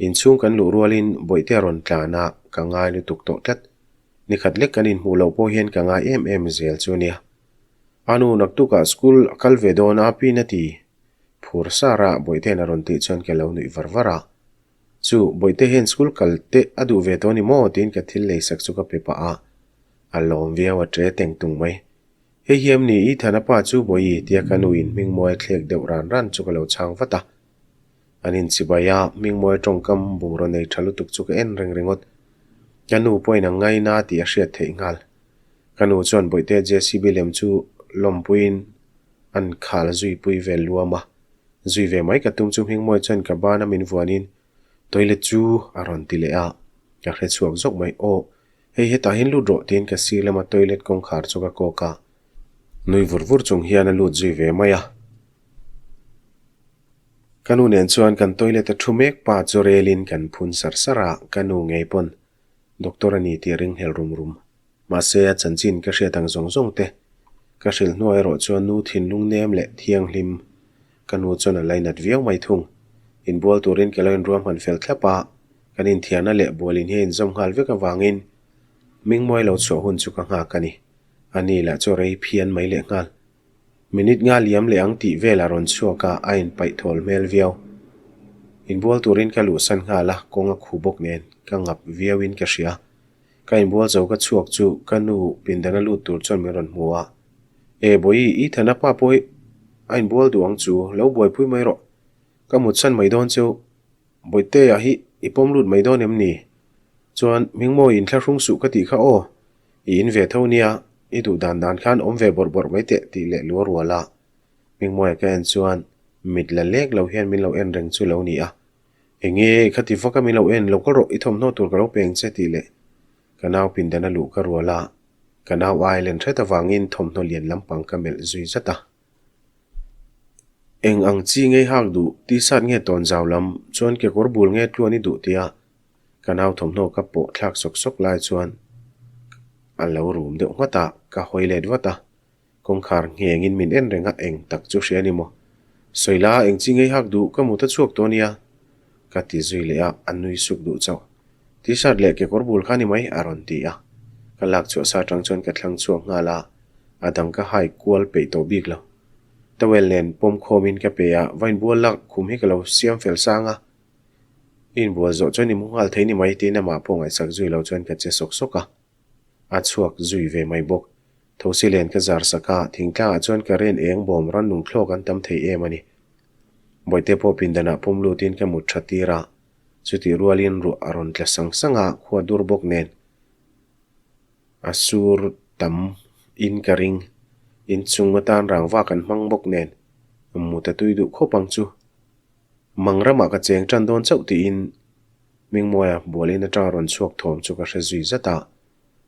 Inchhung kan luh rualin Bawihte a rawn tlan a, ka ngai lutuk tawh tlat. Nikhat lek kan inhmuh loh pawh hian ka ngai em em zel chu ania. A nu naktukah school a kal ve dawn a pin a ti. Phur sar a Bawihten a rawn tih chuan ka lo nuih var var a. Chu, Bawihte hian school kal teh a duh ve tawh a ni maw? tiin ka thil leisak chu ka pe pah a. A lawm viau a ṭe teng tung mai. Hei hiam ni i Thana pa chu Bawihi tia ka nu in hmingmawi a thlek deuh ran ran chu ka lo chhang vat a. An inchibai a, hmingmawi tawngkam bungraw nei tha lutuk chu ka en reng ringawt. Ka nu pawhin a ngaina tih a hriat theih nghal. Ka nu chuan Bawihte JCB lem chu lawmpuiin an khal zui pui vel luam a. Zui ve mai ka tum chu hmingmawi chuan ka bana min vuanin toilet chu a rawn ti leh a. Ka hre chhuak zawk mai, Aw, hei hetah hian lut rawh tiin ka sir lama toilet kawngkhar chu ka kawk a. Nui vur vur chung hian a lut zui ve mai a. Ka nu nen chuan kan toilet a thu mek pa chu relin kan phun sar sar a, ka nu ngei pawn doctor a ni tih a ringhlel rum rum. Mahse a chanchin ka hriat ang zawng zawng te ka hrilh hnuah erawh chuan nu thinlung nem leh thianghlim ka nu chuan a lainat viau mai thung. Inbual turin ka lo inruahman fel thlap a, kan inthiarna leh bualin hi a inzawm nghal vek avangin Mingmuai lo chhuah hun chu ka nghak a ni. A ni lah chu rei phian mai leh nghal. Minute nga liam leh ang tih vel a rawn chhuak a, a inpaih thawl hmel viau. Inbual turin ka luhsan nghal a, kawng a khu bawk nen ka ngap viauin ka hria. Ka inbual zo ka chhuak chu ka nu pindana lut tur chuan min rawn hmu a. E Bawihi, i thana pa pawh hi a inbual duh ang chu, lo buaipui mai rawh. Ka mutsan mai dawn cheu. Bawihtea hi i pawm lut mai dawn em ni? Chuan Hmingmawi inthlahrung suh ka tih kha aw, i in ve tho nia, i duh dan dan khan awm ve bawrh bawrh mai teh tih leh lua rual a. Hmingmawia ka en chuan mit la lek lo hian min lo en reng chu lo ni a. Enge kha ti vak a min lo en, lo kal rawh i thawmhnaw tur ka lo peng che tih leh ka nau pindan a luh ka rual a, ka nau ai len hret avangin thawmhnaw lian lampang ka melh zui zat a. Eng ang chi ngei hak duh t-shirt nge tawn zau lam chuan kekawr bul nge tluan i duh tia ka nau thawmhnaw ka pawh thlak sawk sawk lai chuan a lo rum deuh nghat a, ka hawi let vat a, kawngkhar nghengin min en reng a eng tak chu hria ni maw? Sawi la eng chi ngei hak duh ka mut a chhuak tawh nia ka ti zui leh a, a nui suk duh chauh. T-shirt leh kekawr bul kha ni mai a rawn ti a, ka lak chhuah sa atang chuan ka thlang chhuak nghal a. A dang ka hai kual peih tawh bik lo. Towel nen pawm khawmin ka pe a, va inbual lak khum hi ka lo siam fel sang a. I inbual zawh chuan i mu nghal thei ni mai tiin amah pawh ngaihsak zui lo chuan ka che sawk sawk a. A chhuak zui ve mai bawk. Thosi len ka zar sak a, thingtlangah chuan ka ren eng bawm rannung thlawk an tam thei em a ni. Bawihte pawh pindanah pawm lutin ka mut tha tir a, chutih rualin ruah a rawn tla sang sang a, khua dur bawk nen. A sur tam in ka ring. Inchung atan rangva kan hmang bawk nen mut a tui duh khawp ang chu. Mang ramah ka cheng tan dawn chauh tiin Mingmawia bualin atanga rawn chhuak thawm chu ka hre zui zat a.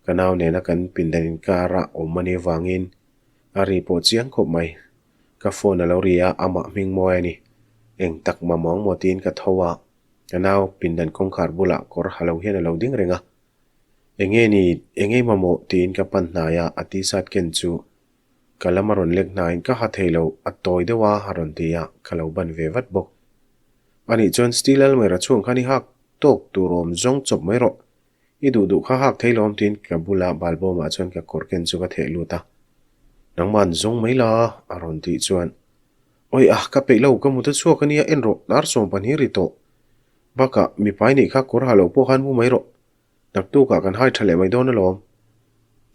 Ka nau nena kan pindan inkar a awm a nih avangin a ri pawh chiang khawp mai. Ka phone a lo ri a, amah Hmingmawia a ni. Eng tak mamawh ang maw tiin ka tho a, ka nau pindan kawngkhar bulah kawr ha lo hian a lo ding reng a. Enge ni, enge mamawh tiin ka pan hnai a, a t-shirt ken chu ka lam a rawn lek hnaiin ka ha thei lo, a tawi deuh a a rawn ti a, ka lo ban ve vat bawk. Anih chuan steel almera chhung khan i hak tawk tur awm zawng chawp mai rawh, i duh duh kha hak thei lawm tiin ka bula balbawmah chuan ka kawr ken chu ka theh lut a. Nangmah an zawng mai la a rawn tih chuan Awi ah, ka peih lo, ka mut a chhuak a nia, en rawh, dar 12 ri tawh. Bakah, mipai nih kha kawr ha loh pawh khan mu mai rawh. Naktukah kan hai tha leh mai dawn alawm.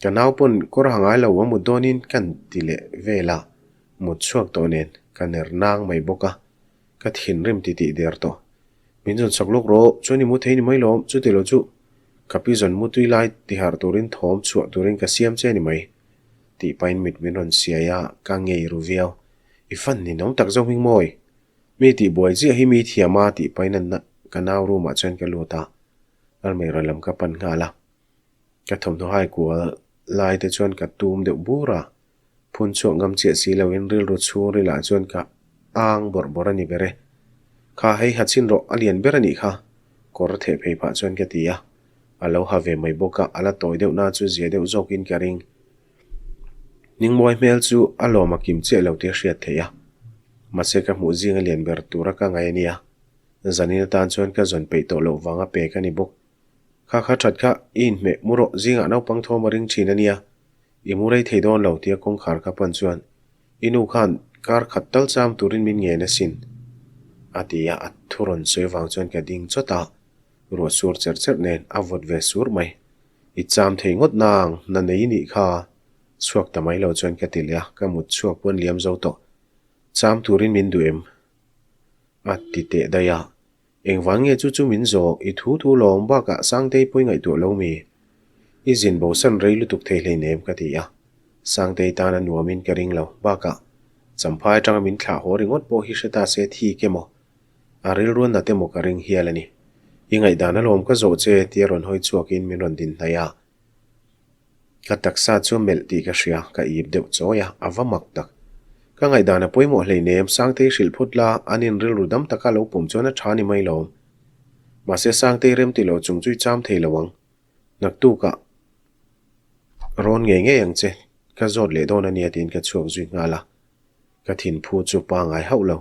Ka nau pawn kawr ha ngai lo a mut dawnin kan ti leh vel a, mut chhuak tawh nen ka ner nang mai bawk a, ka thinrim ti tih der tawh. Min zawn chak lawk rawh, chuan i mu thei ni mai lawm, chuti lo chu ka pi zawn mu tui lai tiharh turin thawm chhuah turin ka siam che ni mai tih pahin mit min rawn siai a, ka ngei ru viau. I fan ninawm tak zo hming mawi. Mi tih buai chiah hi mi thiam a tih pahin an ka nau room ah chuan ka lut a, almirah lam ka pan nghal a. Ka thawmhnaw hai kual lai te chuan ka tum deuh bur a, phun chhuak ngam chiah si loin rilru chhungril ah chuan ka ang bawrh bawrh a ni ber e. Kha hei ha chhin rawh a lian ber a nih kha, kawr theh phei phah chuan ka ti a, a lo ha ve mai bawk a, a la tawi deuh na chu zia deuh zawkin ka ring. Ningmawi hmel chu a lawm a kim chiah lo tih a hriat theih a, mahse ka hmuh zinga lian ber tura ka ngaih a nia. Zanin atan chuan ka zawn peih tawh loh vanga pek a ni bawk. Kha kha that kha i inhmeh mu rawh zingah naupang thawm a ring thin a nia, i mu rei thei dawn lo tia kawngkhar ka pan chuan i nu khan kar khat tal cham turin min ngen asin a ti a, a thu rawn sawi vang chuan ka ding chawt a, ruah sur cherh cherh nen a vawt ve sur mai. I cham thei ngawt nang, na nei nih kha. Chhuak ta mai lo chuan ka ti leh a, ka mut chhuak pawn liam zo tawh. Cham turin min duh em? A ti teh daih a. Engvang nge chu chu min zawh, i thu thu lawm bakah Sangtei pawi ngaihtuah lo mi? I zin bosan rei lutuk thei hleinem ka ti a. Sangtei tan a nuamin ka ring lo, bakah Champhai atanga min thlah haw ringawt pawh hi hre ta se thik emaw? A rilruan nat emaw ka ring hial a ni. I ngaihdan alawm ka zawh che tia rawn hawi chhuakin min rawn din hnaih a. Ka taksa chu a melh tih ka hria, ka ip deuh chawi a, a va mak tak. Ka ngaihdan a pawimawh hleinem, Sangtei hrilh phut la, an in rilru dam taka lo pawm chuan a tha ni mai lo. Mahse Sangtei rem ti lo chung chu i cham thei lo ang. Naktukah rawn ngei ngei ang che, ka zawt leh dawn a nia tiin ka chhuak zui nghal a. Ka thinphu chu pangai hauh lo.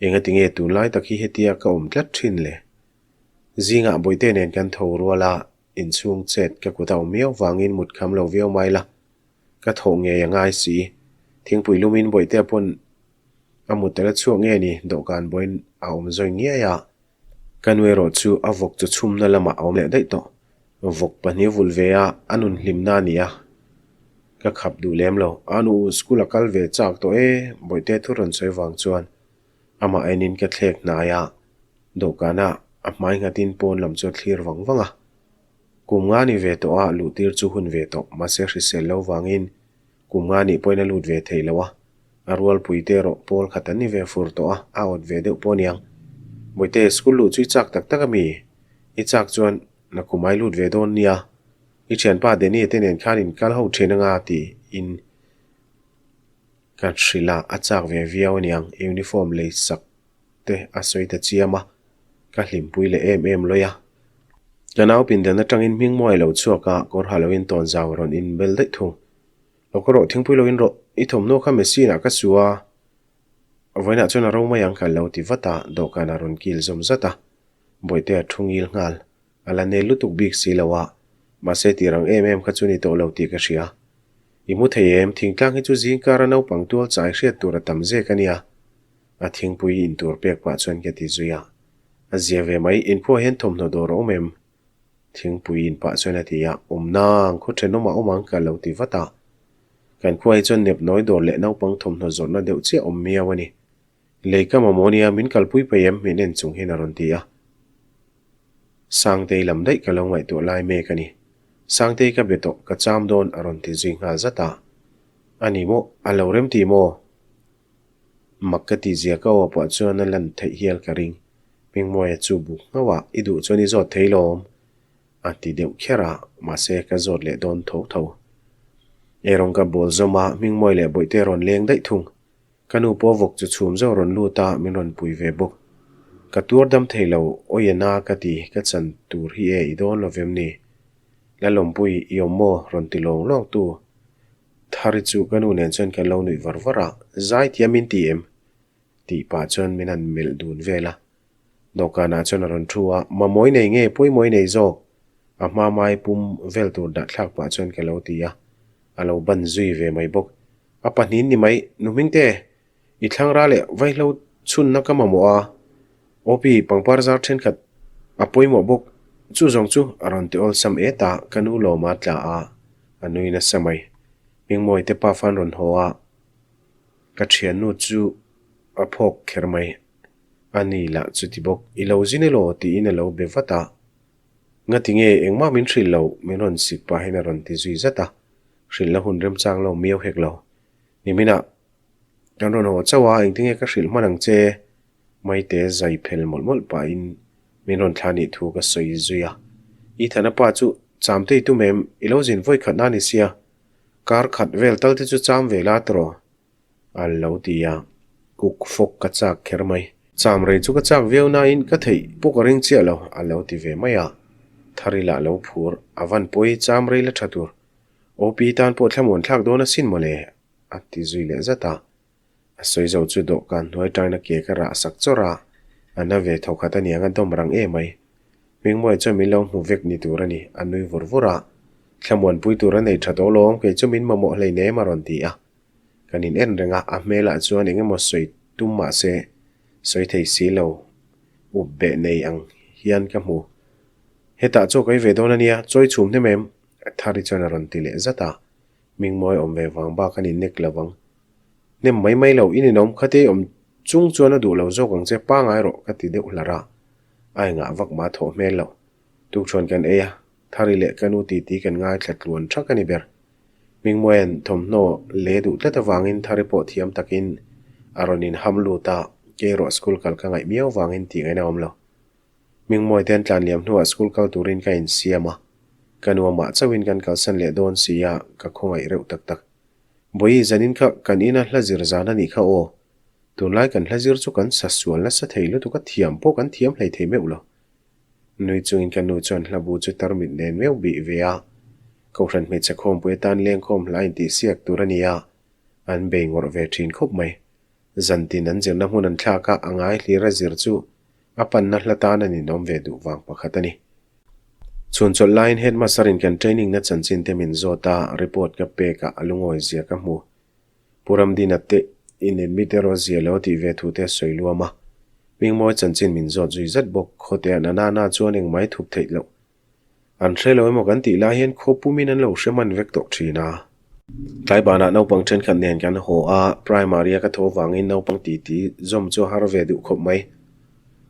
Engati nge tunlai tak hi hetia ka awm tlat thin le? Zingah Bawihte nen kan tho rual a, inchhung chet ka kut a awm miau vangin mut kham lo viau mai la. Ka thawh ngei a ngai si. Thingpui lumin Bawihtea pawn a mut tel a chhuak nge ni dawhkan bawiin a awm zawi ngiai a. Ka nu erawh chu a vawk chu chhumna lamah a awm leh daih tawh. Vawk pahnih vulh ve a, a nun hlimna a ni a. Ka khap duh lem lo. A nu school a kal ve chak tawh e, Bawihte thu rawn sawi vang chuan amah enin ka thlek hnai a. Dawhkana a hmai nghatin pawn lam chu a thlir vang vang a. Kum nga ni ve tawh a, luhtir chu hun ve tawh. Mahse hrisel lo vangin Kum nga nih pawhin a lut ve thei lo a, a rualpui te erawh pawl khat an ni ve fur tawh a, a awt ve deuh pawh aniang. Bawihte, school luh chu i chak tak tak a mi? I chak chuan na kum ai lut ve dawn nia, i thianpa Danny te nen khan in kal ho thin anga tiin ka hrilh a, a chak ve viau aniang, uniform lei sak te a sawi ta chiam a, ka hlimpui leh em em lawih a. Ka nau pindan atangin hming muai lo chhuak a, kawr ha loin tawn zau rawn inbel daih thung. Lo ka rawh thingpui loin rawh, i thawmhnaw kha machine ah ka su a, vawiinah chuan a ro mai ang ka lo ti vat a, dawhkan a rawn kil zawm zat a, Bawihte a thu ngil nghal. A la nel lutuk bik si lo a, mahse tih rang em em kha chu ni tawh lo tih ka hria. I hmu thei em, thingtlang hi chu zingkara naupang tual chai hriat tur a tam zek a nia. A thingpui in tur pek pah chuan ka ti zui a. A zia ve mai, inphuah hian thawmhnaw dawr a awm em? Thingpui in pah chuan a ti a, awm nang, khaw thenawm a awm ang ka lo ti vat a. Kan khua hi chuan nepnawi dawr leh naupang thawmhnaw zawrhna deuh chiah awm miau a ni. Lei ka mamawh nia, min kalpui peih em? Min en chung hian a rawn ti a. Sangtei lam daih ka lo ngaihtuah lai mek a ni. Sangtei ka be tawh, ka cham dawn a rawn ti zui nghal zat a. A ni maw? A lo rem ti maw? Mak ka tih zia ka aw pawh chuan a lan theih hial ka ring. Hmingmawia chu buk nghauh a, i duh chuan i zawt thei lawm? A ti deuh kher a, mahse ka zawt leh dawn tho tho. Eirawng ka bawl zawm a, Hmingmawia leh Bawihte rawn leng daih thung. Ka nu pawh vawk chu chhum zauh rawn lut a, min rawn pui ve bawk. Ka tuar dam thei lo, awi a na ka ti, ka chan tur hi e i dawn lo vem ni? Lalawmpui, i awm maw? rawn ti lawng lawng tu. Thari chu ka nu nen chuan kan lo nuih var var a, Zai thiam min ti em? tih pah chuan min han melh dun vel a. Dawhkanah chuan a rawn thu a, Mamawi nei nge pawimawi nei zawk? A hma mai pum vel tur dah thlak pah chuan ka lo ti a, a lo ban zui ve mai bawk. A pahnih ni mai, nu Hmingte, i thlangra leh vaihlo chhunna ka mamawh a, Awpi pangpar zar thenkhat a pawimawh bawk, chu zawng chu a rawn ti awlsam et a, ka nu lawma tla a. A nui nasa mai. Hmingmawi te pa fan rawn haw a, ka thiannu chu a phawk kher mai. A ni lah chuti bawk, I lo zin elaw? tiin a lo be vat a. Ngati nge engmah min hrilh lo, min rawn sik pahin a rawn ti zui zat a. Hrilh la hun remchang lo miau hek lo. Niminah kan rawn haw chauh a, engtinge ka hrilh hman ang che? Maite zai phel mawlh mawlh pahin min rawn thla nih thu ka sawi zui a. I thana pa chu cham te i tum em? I lo zin vawi khat na ni sia. Kar khat vel tal te chu cham ve la tawh a lo ti a. Kuk fawk ka chak kher mai. Cham rei chu ka chak viau nain ka theih pawh ka ring chiah lo a lo ti ve mai a. Thari lah lo phur a van pawi cham rei la tha tur. OP tan pawh thlamuan thlak dawn asin mawle a ti zui leh zat a. A sawi zo chu dawhkan hnuai tangin a ke ka rah sak chawrh a, a na ve tho khat aniang a dawm rang em mai. Hmingmuai chuan min lo hmu vek ni tur a ni, a nui vur vur a. Thlamuanpui tur a nei tha tawh lawm, kei chu min mamawh hleinem a rawn ti a. Kan in en reng a, a hmelah chuan eng emaw sawi tum mah se sawi thei si lo, up beh nei ang hian ka hmu. Hetah chaw ka ei ve dawn a nia, chawi chhum hnem em? Thari chuan a rawn ti leh zat a. Hmingmuai awm ve vang bak a ni nek lo vang. Hnem mai mai lo, i ninawm khate awm chung chuan a duh lo zawk ang che, pangai rawh ka ti deuh hlar a. A engah vak mah thawh hmel lo. Tukṭhuan kan ei a, Thari leh ka nu titi kan ngaithla tluan ṭhak a ni ber. Hmingmuaia'n thawmhnaw le duh tlat avangin Thari pawh thiam takin a rawn inham lut a, kei erawh school kal ka ngaih miau vangin tih ngaihna awm lo. Hmingmuaite an tlan liam hnuah school kal turin ka insiam a. Ka nu amah chauhin kan kalsan leh dawn si a, ka khawngaih reuh tak tak. Bawihi zanin kha kan ina hla zir zan a nih kha aw. Tunlai kan hla zir chu kan sa sual nasa thei lutuk a, thiam pawh kan thiam hlei thei meuh lo. Nui chungin ka nu chuan hla bu chu tarmit nen meuh bih ve a. Kohhran hmeichhe khawmpui atan lengkhawm hla intihsiak tur a ni a, an bei ngawrh ve thin khawp mai. Zantin an zirna hmun an thlak a, a ngai hlir a zir chu a panna hla tan an inawm ve duh vang pakhat a ni. Chhun chawlh laiin headmaster in kan training na chanchin te min zawt a, report ka pek a, a lungawi zia ka hmu. Pu Ramdina te in admit erawh zia lo tih ve thu te a sawi luam a. Hmingmawi chanchin min zawt zui zat bawk, khawte an anana chuan engmai thup theih loh. An hre lo emaw kan tih lai hian khaw pumin an lo hre hman vek tawh thin a. Tlai banah naupang thenkhat nen kan haw a, primary a ka tho vangin naupang titi zawm chu a har ve duh khawp mai.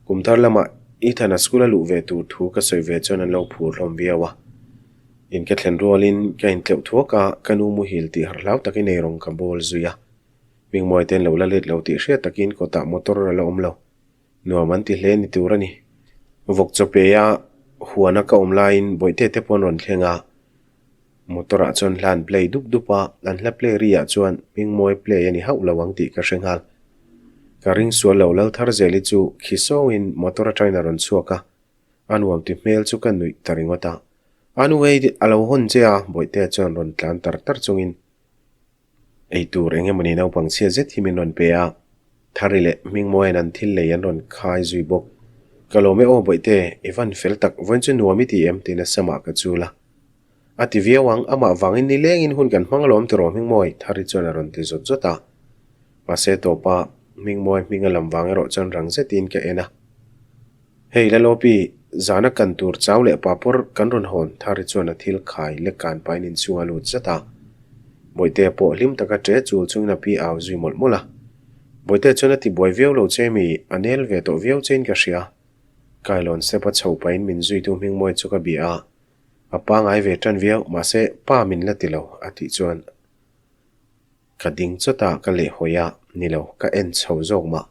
Kum thar lamah Ethan-a school a luh ve tur thu ka sawi ve chuan an lo phur hlawm viau a. In ka thlen rualin ka intleuh thuak a, ka nu muhil tih harh hlau takin eirawng ka bawl zui a. Hmingmawi te an lo la let lo tih hriat takin kawtah motor a la awm lo. Nuam an ti hle ni tur a ni. Vawk chaw pe a huana ka awm laiin bawihte te pawh an rawn thleng a, motor ah chuan hla an play dup dup a, an hla play ri ah chuan hmingmawi play a ni hauh lo ang tih ka hre nghal. Ka ring sual lo Laltharzeli chu khi sawngin motor atangin a rawn chhuak a, a nuam ti hmel chu ka nuih ta ringawt a. A nu hei a lo hawn che a, bawihte chuan rawn tlan tar tar chungin Eitur eng emawni naupang chhia zet hi min rawn pe a, Thari leh Hmingmawia'n an thil lei an rawn khai zui bawk. Ka lawm e aw Bawihte, i van fel tak, vawiin chu nuam i ti em? tiin a samah ka chul a. A ti viau ang, amah vangin nilengin hun kan hmang alawm tiraw Hmingmawi? Thari chuan a rawn ti zawt zawt a. Mahse tawpa Hmingmawi hming a lam vang erawh chuan rang zetin ka en a. Hei Lalopi, zana kan tur chau leh papawr kan rawn hawn Thari chuan a thil khai lek kan pain inchhung a lut zat a. Bawihtea pawh hlim taka ṭe chul chungin a pi au zui mawlh mawlh a. Bawihtea chuan a ti buai viau lo che mi, a nel ve tawh viau chein ka hria. Kailawn step a chho pahin min zuitu Hmingmawi chu ka bia a. A pangai ve ṭan viau, mahse pa min la ti lo, a tih chuan. Ka ding chawt a, ka leh hawi a, ni lo, ka en chho zawk mah.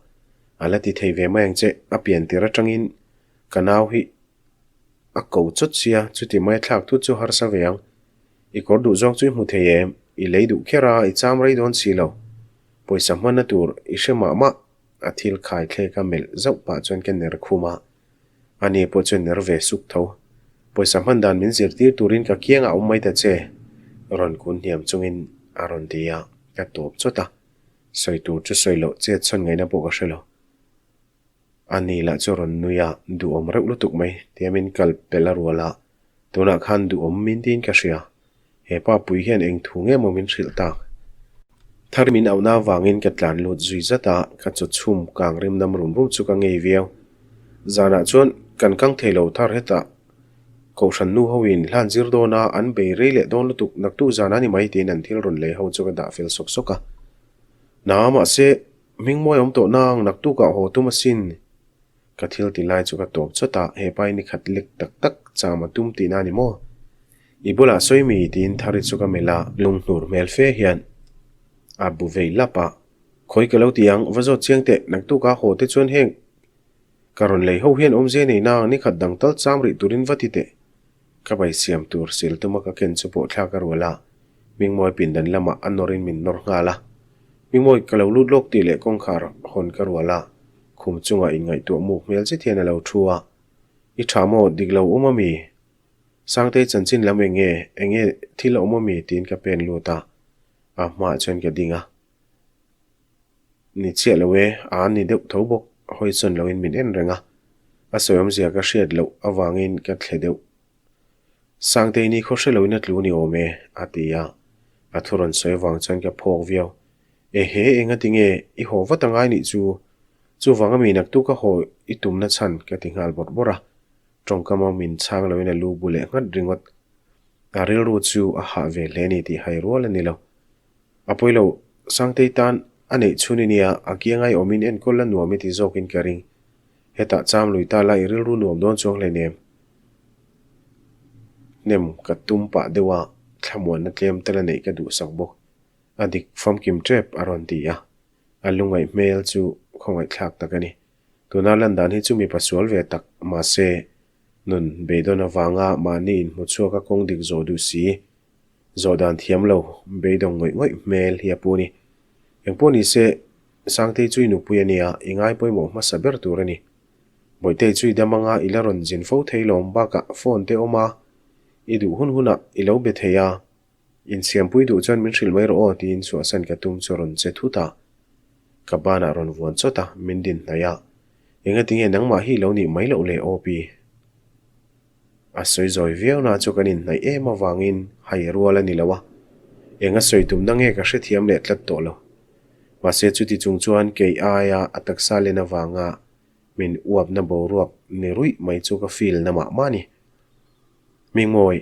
A la ti thei ve mai ang che, a pian tir atangin ka nau hi a ko chawt sia, chuti mai a thlak thut chu harsa ve ang. I kawr duh zawk chu i hmu thei em? I lei duh kher a, i cham rei dawn si lo. Pawisa hmanna tur i hre mah mah, a thil khai thlek a melh zauh pah chuan ka ner khum a. Ani pawh chuan ner ve suk tho. Pawisa hman dan min zirtir turin ka kiangah awm mai ta che, rawn kun hniam chungin a rawn ti a, ka tawp chawt a. Sawi tur chu sawi loh chet chhawn ngaihna pawh ka hre lo. Ani lah chu rawn nui a, duhawm reuh lutuk mai, tia min kal pelh a rual a, tunah khan duhawm min tiin ka hria. He pa pui hian eng thu nge maw min hrilh tak? Thar min auhna avangin ka tlan lut zui zat a, ka chaw chhum kang rim nam rum rum chu ka ngei viau. Zanah chuan kan kang thei lo thar hetah Kohhran nu hoin hlan zir dawn a, an bei rei leh dawn lutuk naktuk zan a ni mai tiin an thil rawn lei ho chu ka dah fel sawk sawk a. Na mahse hmingmawi awm tawh nang naktukah haw tum asin. Ka thil ti lai chu ka tawp chawt a, he pa hi ni khat lek tak tak cham a tum tihna a ni maw? I bulah sawi mi tiin Thari chu ka melh a, lunghnur hmel fe hian a bu vei lap a, Khawi ka lo ti ang, va zawt chiang teh, naktuk a haw te chuan heng ka rawn lei ho hian awmzia nei nang ni khat dang tal cham rih turin va ti teh. Ka bai siam tur sil tuma ka ken chu pawh thlak a rual a, Hmingmawi pindan lamah a nawrin min nawr nghal a. Hmingmawi ka lo lut lawk tih leh kawngkhar hawn ka rual a, khum chungah inngaihtuah muk hmel zet hian a lo thu a. I tha maw, dik lo awm ami? Sangtei chanchin lam eng nge, eng nge thil a awm ami? tiin ka pen lut a, a hmaah chuan ka ding a. Ni chiah lo e, a ni deuh tho bawk, hawi chawn loin min en reng a. A sawi awmzia ka hriat loh avangin ka thle deuh. Sangtei ni khaw hre loin a tlu ni awm e, a ti a. A thu rawn sawi avang chuan ka phawk viau. Ehe, engati nge i haw vat angai nih chu? Chuvang ami naktuk a haw i tumna chhan ka ti nghal bawrh bawrh a. Tawngkam a min chhang loin a lu bu leh nghat ringawt. A rilru chu a hah ve hle ni tih hai rual a ni lo. A pawi lo, Sangtei tan a neih chhun i nia, a kiangai awmin enkawl la nuam i ti zawkin ka ring. Hetah cham lui ta la i rilru nuam dawn chuang hleinem. Hnem ka tum pah deuh a, thlamuanna tlem tel a neih ka duhsak bawk. A dik famkim tep a rawn ti a. A lungaih hmel chu khawngaihthlak tak a ni. Tuna lan dan hi chu mipa sual ve tak, mahse. Nun beidawn avanga mahni inhmuchhuak a kawng dik zawh duh si. Zawh dan thiam lo, beidawng ngawih ngawih hmel hi a pu a ni. Engpawh ni se, Sangtei chu i nupui a nia, i ngai pawimawh hmasa ber tur a ni. Bawihtei chu i dam anga i la rawn zin fo thei lawm bakah phone te awm a, i duh hun hunah i lo be thei a. Insiampui duh chuan min hrilh mai rawh aw tiin chhuahsan ka tum chu a rawn che thut a. Ka banah rawn vuan chawt a, min din hnaih a. Engatinge nangmah hi lo nih mai loh le aw pi? A sawi zawi viau na chu kan inhnaih em avangin hai rual a ni lo a. Eng a sawi tumna nge ka hrethiam leh tlat tawh lo. Mahse chuti chung chuan kei aia a taksa len avanga min uapna boruak ni ruih mai chu ka feel na mah mah a ni. Hmingmawi,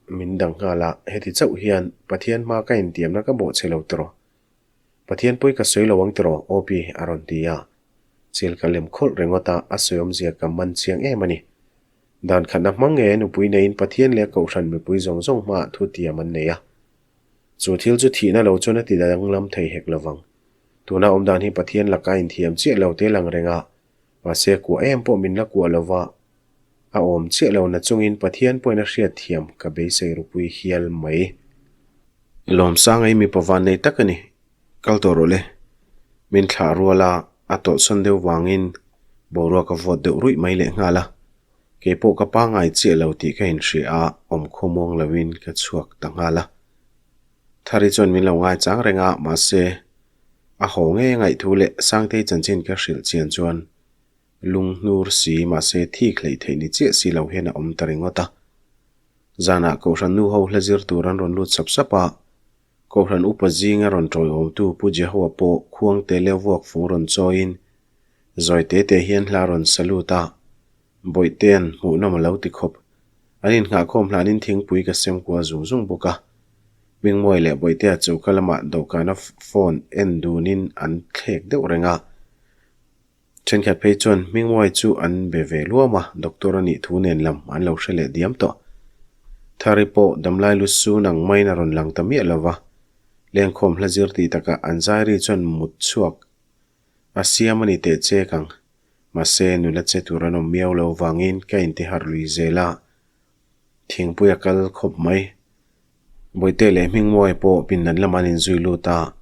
min dang nghal a, heti chauh hian Pathian hma ka intiamna ka bawh che lo tiraw? Pathian pawi ka sawi lo ang tiraw, OP? a rawn ti a. Chil ka lem khawlh ringawt a, a sawi awmzia ka man chiang em a ni. Dan khatna hmang nge nupui neiin Pathian leh Kohhran mipui zawng zawng hmaah thutiam an nei a. Chu thil chu thihna lo chuan a ti danglam thei hek lovang. Tuna awmdan hi Pathian laka inthiam chiah lo te lang reng a, mahse kuah em pawh min la kuah lova, A awm chiah lo na chungin Pathian pawhin a hriat thiam ka beisei rupui hial mai. Lawmsanga i mipa van nei tak a ni. Kal tawh rawh le. Min thlah rual a, a tawlhsawn deuh vangin boruak a vawt deuh ruih mai leh nghal a. Kei pawh ka pangngai chiah lo tih ka inhria a, awm khawmuang loin ka chhuak ta nghal a. Thari chuan min lo ngaichang reng a, mahse, a haw ngei a ngaihthu leh Sangtei chanchin ka hrilh chian chuan Lung hnur si mahse thik hleih theih ni chiah si lo hian a awm ta ringawt a. Zanah Kohhran nu ho hla zir tur an rawn lut sap sap a, Kohhran upa zinga rawn tawiawmtu Pu Jehoa pawh khuangte leh vuak fung rawn chawiin zawi te te hian hla rawn sa lut a, Bawihten hmuhnawm a lo ti khawp. An innghahkhawm hlanin thingpui ka sem kual zung zung bawk a. Hmingmawi leh Bawihtea choka lamah dawhkana phone en dunin an thlek deuh reng a. Thenkhat phei chuan Hmingmuai chu an be ve luam a, doctor a nih thu nen lam an lo hre leh diam tawh. Thari pawh damlai lu sun ang maiin a rawn lang ta miah lo va, lengkhawm hla zir tih takah an zairi chuan mut chhuak a siam a ni teh chek ang. Mahse, nula che tur an awm miau lo vangin ka intiharh lui zel a, thingpui a kal khawp mai. Bawihte leh Hmingmuai pawh pindan lamah an inzui lut a,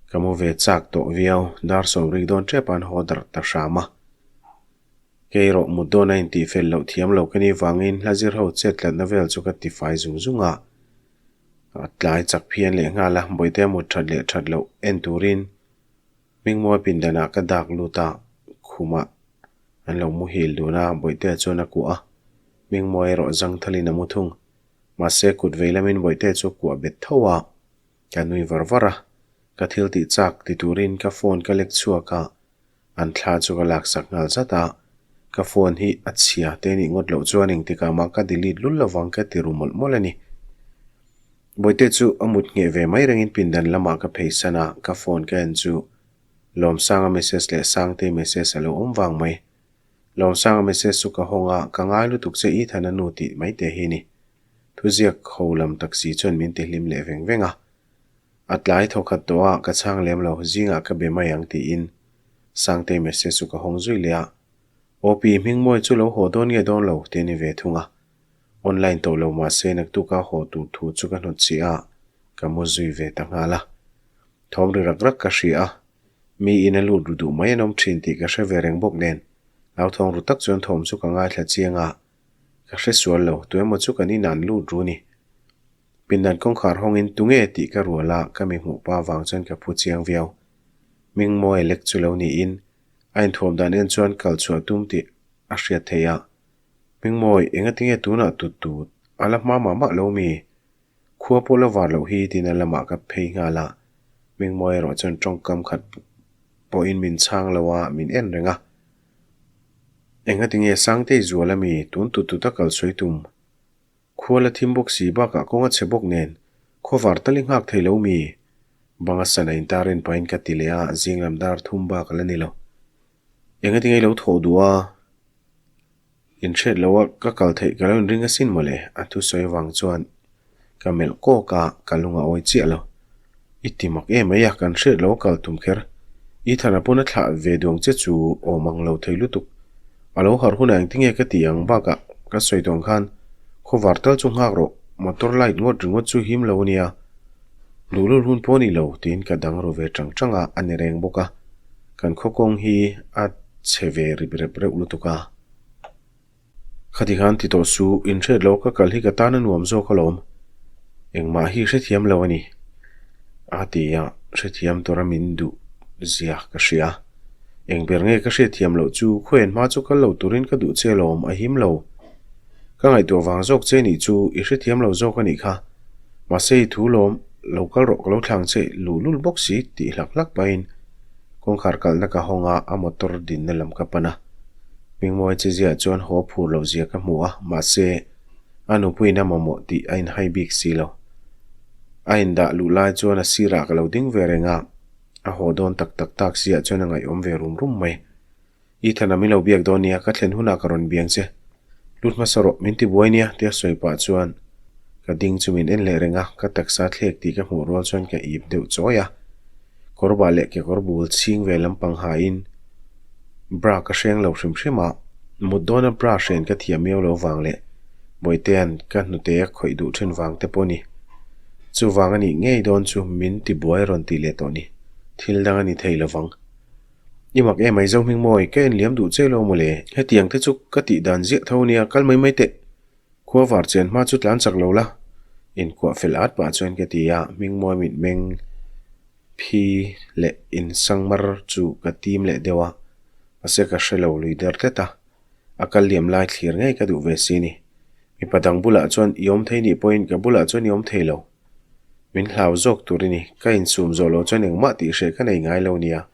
ka mu ve chak tawh viau, dar sawm rik dawn tep a an haw darh ta hram a. Kei erawh mut dawn a intih fel loh thiam lo ka nih vangin hla zir ho chet tlatna vel chu ka tifai zung zung a, a tlai chak phian leh nghal a, Bawihte a mut that leh that loh en turin Hmingmuai pindanah ka dak lut a, khumah an lo muhil dun a, Bawihtea chuan a kuah a, Hmingmuai erawh zangthalin a mu thung. Mahse, kut vei lamin Bawihte chu kuah bet tho a, ka nui var var a. Ka thil tih chak ti turin ka phone ka lek chhuak a, an thla chu ka laksak nghal zat a. Ka phone hi a chhia te nih ngawt loh chuan engtikah mah ka delete lul lovang ka ti ru mawlh mawlh a ni. Bawihte chu a mut ngheh ve mai rengin pindan lamah ka pheisan a, ka phone ka en chu Lawmsanga message leh Sangtei message a lo awm vang mai. Lawmsanga message chu ka hawng a, ka ngai lutuk che Ethan a nu tih mai te hi ni. Thuziak ho lam taxi chuan min ti hlim leh veng veng a. A tlai thaw khat tawh a, ka chhang lem lo, zingah ka be mai ang tiin Sangtei message chu ka hawng zui leh a. OP Hmingmawi chu lo haw dawn nge dawn lo ti a ni ve thung a. Online tawh lo mahse naktuka haw tur thu chu ka hnawt chiah a, ka mu zui ve ta nghal a. Thawm ri rak rak ka hria a, Mi in a lut ru duh mai an awm thin tih ka hre ve reng bawk nen, hlauthawng ru tak chuan thawm chu ka ngaithla chiang a, ka hre sual lo, tuemaw chu kan inah an lut ru ni. Pindan kawngkhar hawngin tunge tih ka rual a, ka mi hmuh pa vang chuan ka phu chiang viau. Hmingmawi lek chu lo niin, a inthuam dan en chuan kal chhuah tum tih a hriat theih a. Hmingmawi, engatinge tunah tut tut, a la hma mah mah lo mi? Khua pawh la var loh hi tiin a lamah ka phei nghal a, Hmingmawi erawh chuan tawngkam khat pawhin min chhang lo a, min en reng a. Engatinge Sangtei zual ami tun tut tut a kal sawi tum? Khua la thim bawk si bakah kawng a chhe bawk nen khua var tal i nghak thei lo mi? Banga sana intar en pahin ka ti leh a, zing lam dar thum bak a la ni lo. Engatinge i lo thawh duh a? Inhriat loh a ka kal theih ka lo inring asin mawle, a thusawi avang chuan ka melh kawk a, ka lung a awi chiah lo. I ti mak em mai a, kan hriat loh a kal tum kher. Ethan-a pawn a thlah ve duang che chu awm ang lo thei lutuk. A lo harh hunah engtinge ka tih ang bakah. Ka sawi tawng khan khawvar tal chu nghak rawh, motor light ngawt ringawt chu him lo ania. Luhlul hun pawh a ni lo tiin ka dang ru ve tang tang a, a ni reng bawk a. Kan khaw kawng hi a chhe ve rip rep reuh lutuk a. Khati khan ti tawh su, inhriat loh ka kal hi ka tan a nuam zawk alawm. Engmah hi hrethiam lo a ni. A ti a, hrethiam tura min duh zia ka hria. Eng ber nge ka hriatthiam loh chu khawian hma chu kal lo turin ka duh che alawm, a him lo. Ka ngaihtuah vang zawk che nih chu i hrethiam lo zawk a nih kha. Mahse i thu lawm, lo kal rawh ka lo thlang che luhlul bawk si tih hlak hlak pahin kawngkhar kalhna ka hawng a, a motor dinna lam ka pan a. Hmingmawi che ziah chuan haw phur loh zia ka hmu a, mahse a nupuiin a mamawh tih a inhai bik si lo. A indah luh lai chuan a sirah ka lo ding ve reng a, a haw dawn tak tak tak siah chuan a ngaihawm ve rum rum mai. Ethan-a min lo biak dawn nia, ka thlen hunah ka rawn biang che. Lut hmasa rawh, min ti buai nia, tia sawi pah chuan ka ding chu min en leh reng a, ka taksa thlek tih ka hmuh rual chuan ka ip deuh chawi a. Kawrbah leh kekawr bul chhing ve lampang hain bra ka hreng lo hrim hrim a, mut dawna bra hren ka thiam miau lo vang leh Bawitea'n ka hnute a khawih duh thin vang te pawh a ni. Chuvang a nih ngei dawn chu min ti buai rawn tih leh tawh ni. Thil dang a ni thei lo vang. I mak em mai Zohmingmawi, ka enliam duh che lo mawle. Hetiang te chu ka tih dan ziah tho nia, kal mai mai teh. Khua var chen hma chu tlan chak lo la. Inkuah fel at pah chuan ka ti a, Hmingmawi mitmeng phi leh insangmar chu ka tim leh deuh a, mahse ka hre lo lui der tlat a, a kal liam lai thlir ngei ka duh ve si ni. Mipa dang bulah chuan i awm thei nih pawhin ka bulah chuan i awm thei lo. Min hlau zawk tur i ni, ka insum zawh loh chuan engmah tih hreh ka nei ngai lo nia.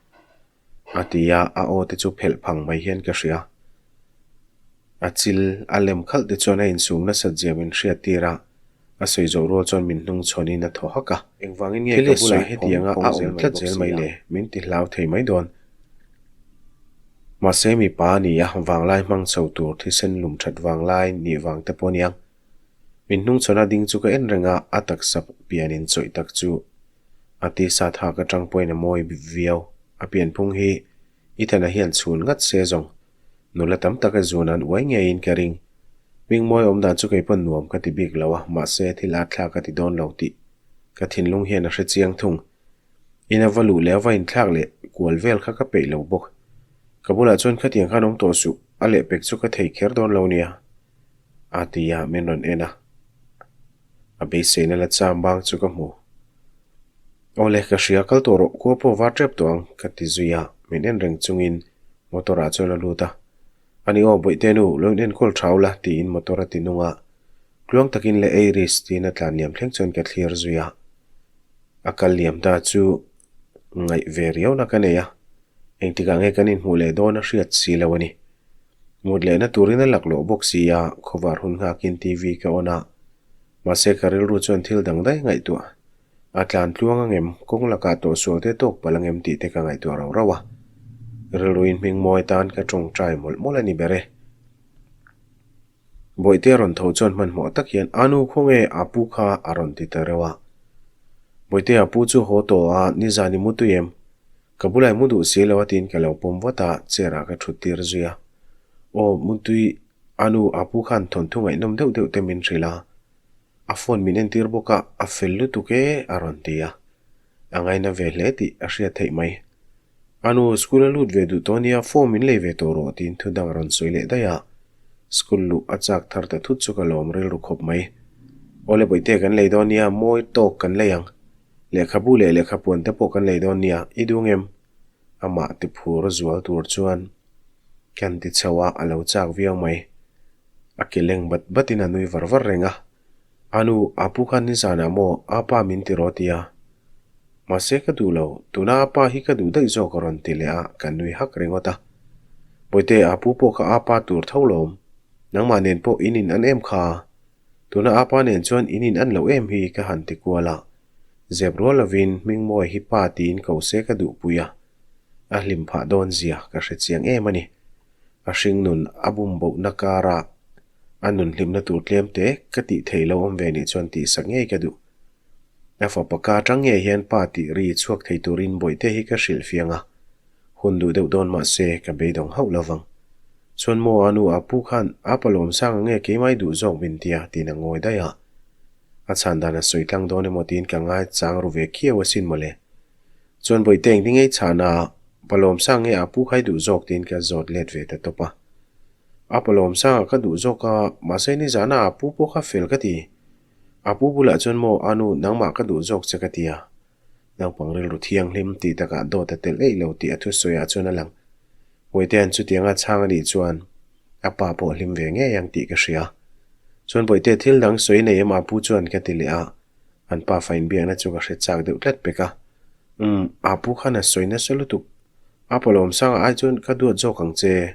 A ti a, a aw te chu phelh phang mai hian ka hria. A chil a lem khalh te chuan a insum nasat zia min hriat tir a, a sawi zawh rual chuan min hnung chhawn in a thaw hak a. Engvangin nge ka bulah hetianga a awm tlat zel mai le? Min ti hlau thei mai dawn. Mahse mipa a ni a, vanglai hmang chho tur thisen lum that vanglai nih vang te pawh aniang. Min hnung chhawn a ding chu ka en reng a, a taksa pian inchawih tak chu a tisa thak atang pawhin a mawi viau. A pianphung hi Ethan-a hian chhun ngat se zawng. Nula tam tak a zun an uai ngeiin ka ring. Hmingmawi awm dan chu kei pawn nuam ka ti bik lo a, mahse thil at thlak ka ti dawn lo tih ka thinlung hian a hre chiang thung. In a va luh leh a va inthlak leh kual vel kha ka peih lo bawk. Ka bulah chuan khatiang khan awm tawh suh, a lehpek chu ka thei kher dawn lo nia. A ti a, min rawn en a. A beiseina la cham bang chu ka hmu. Awle, ka hria kal tawh rawh, khua pawh var tep tawh ang, ka ti zui a, min en reng chungin motor ah chuan a lut a. Ani aw, Bawihte nu, lo in enkawl thau la, tiin motor a ti nung a. Tluang takin leh ei ris, tiin a tlan liam thleng chuan ka thlir zui a. A kal liam ta chu ngaih ve riauna ka nei a, engtikah nge kan inhmuh leh dawn a hriat si lo a ni. Mut lehna turin a laklawh bawk si a, khawvar hun nghakin TV ka on a, mahse ka rilru chuan thil dang daih ngaihtuah. A tlan tluang angem, kawng lakah tawhsual te tawk palh angem tih te ka ngaihtuah rauh rauh a. Rilruin hming mawi tan ka tawngtai mawlh mawlh a ni ber e. Bawihte a rawn tho chuan hmanhmawh tak hian, A nu khawnge a pu kha a rawn ti ta reuh a. Bawihte a pu chu haw tawh a, nizan i mu tui em? Ka bulah i mu duh si lo a tiin ka lo pawm vat a, chair ah ka thut tir zui a. Aw, mu tui, a nu a pu khan thawnthu ngaihnawm deuh deuh te min hrilh a. A phone min entir bawk a, a fel lutuk e a rawn ti a. A ngaina ve hle tih a hriat theih mai. A nu, school a lut ve duh tawh nia, phone min lei ve tawh rawh tiin thu dang a rawn sawi leh daih a. School luh a chak thar ta thut chu ka lawm rilru khawp mai. Awle bawihte kan lei dawn nia, mawi tawk kan lei ang. Lehkhabu leh lehkhapuan te pawh kan lei dawn nia, i duh ngem? Amah ti phur zual tur chuan kan ti chho a, a lo chak viau mai. A ke leng bat batin a nui var var reng a. A nu, a pu khan nizanah maw a pa min ti rawh tia. Mahse ka duh lo, tuna a pa hi ka duh daih zawk a rawn ti leh a, ka nui hak ringawt a. Bawihte, a pu pawh kha a pa tur tho lawm. Nangmah nen pawh in in an em kha. Tuna a pa nen chuan in in an loh em hi ka han ti kual a. Zep rual lovin Hmingmawi hi pa tiin ko se ka duhpui a. A hlim phah dawn zia ka hre chiang em a ni. A hringnun a bum bohna kara a nun hlimna tur tlem te ka tih thei lo awm ve nih chuan tihsak ngei ka duh. A fapa ka atang ngei hian pa tih ri chhuak thei turin bawihte hi ka hrilh fiang a, hun duh deuh dawn mah se ka beidawng hauh lo vang. Chuan maw a nu a pu khan a pa lawmsang ang nge keimah i duh zawk min tia tiin a ngawi daih a. A chhan dan a sawi tlang dawn emaw tiin ka ngai chang ru ve khiau asin mawle. Chuan Bawihte engti ngei chhan a pa lawmsang nge a pu kha i duh zawk tiin ka zawt let ve ta tawp a. A pa lawmsanga ka duh zawk a, mahse nizana a pu pawh kha fel ka ti. A pu bulah chuan maw a nu nangmah ka duh zawk che ka ti a. Naupang rilru thianghlim tih takah dawt a telh eih lo tih a thusawiah chuan a lang. Bawihte-a'n chutianga chhang a nih chuan a pa pawh hlim ve ngei ang tih ka hria. Chuan Bawihte thil dang sawi nei em a pu chuan ka ti leh a, an pa fa inbiakna chu ka hre chak deuh tlat pek a. Umm, a pu khan a sawi nasa lutuk. A pa Lawmsanga ai chuan ka duat zawk ang che.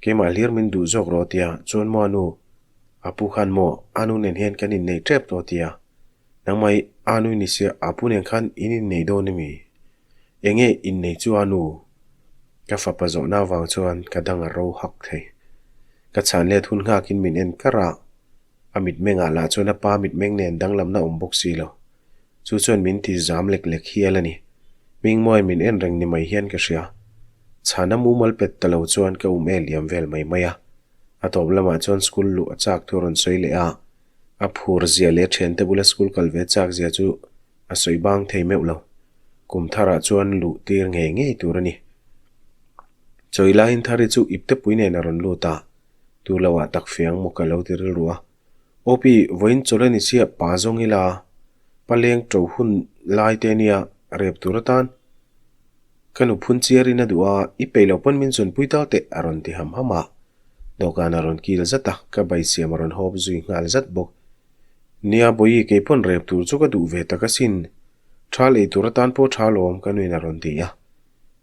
Keimah hlir min duh zawk rawh tia, chuan maw a nu? A pu khan maw a nu nen hian kan innei tep tawh tia. Nangmah i a nu ni sia a pu nen khan in innei dawn emi? Enge innei chu a nu? Ka fapa zawhna avang chuan ka dang a ro hak thei. Ka chhan let hun nghakin min en kar a, a mitmengah lah chuan a pa mitmeng nen danglamna awm bawk si lo. Chu chuan min ti zam lek lek hial a ni. Hmingmawiin min en reng ni mai hian ka hria. Chhana mumal pet ta lo chuan ka um el liam vel mai mai a. A tawp lamah chuan school luh a chak thu a rawn sawi leh a. A phur zia leh thiante bula school kal ve chak zia chu a sawi bang thei meuh lo. Kum tharah chuan luh tir ngei ngei tur a ni. Chawi laiin Thari chu iptepui nen a rawn lut a, tu lo ah tak fiang maw ka lo ti rilru a. Awpi, vawiin chawlh a ni chiah pa zawng ila, pa leng to hun lai te nia rep tur atan. Ka nu phun chiarin a duh a, i peih loh pawn min zunpui tal teh a rawn ti ham ham a. Dawhkan a rawn kil zat a, ka bai siam a rawn hawp zui nghal zat bawk. Nia Bawihi kei pawn rep tur chu ka duh ve tak asin. Thal ei tur atan pawh tha lawm ka nuin a rawn ti a.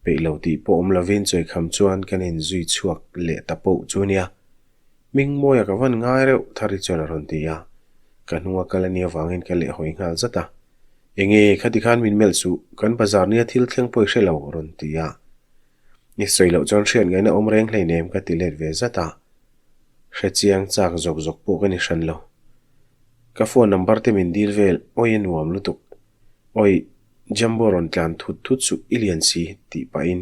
Peih lo tih pawh awm lovin chawikham chuan kan inzui chhuak leh ta poh chu nia. Hmingmawia ka van ngai reuh Thari chuan a rawn ti a. Ka hnunga kal a nih avangin ka lehhawi nghal zat a. Enge khati khan min melh suh, kan bazar nia thil thleng pawh i hre lo a rawn ti a. I sawi loh chuan hriat ngaihna awm reng hleinem ka ti let ve zat a. Hre chiang chak zawk zawk pawh ka ni hran lo. Ka phone number te min dil vel, awi a nuam lutuk. Awi, Jumbo rawn tlan thut thut suh i lian si tih pahin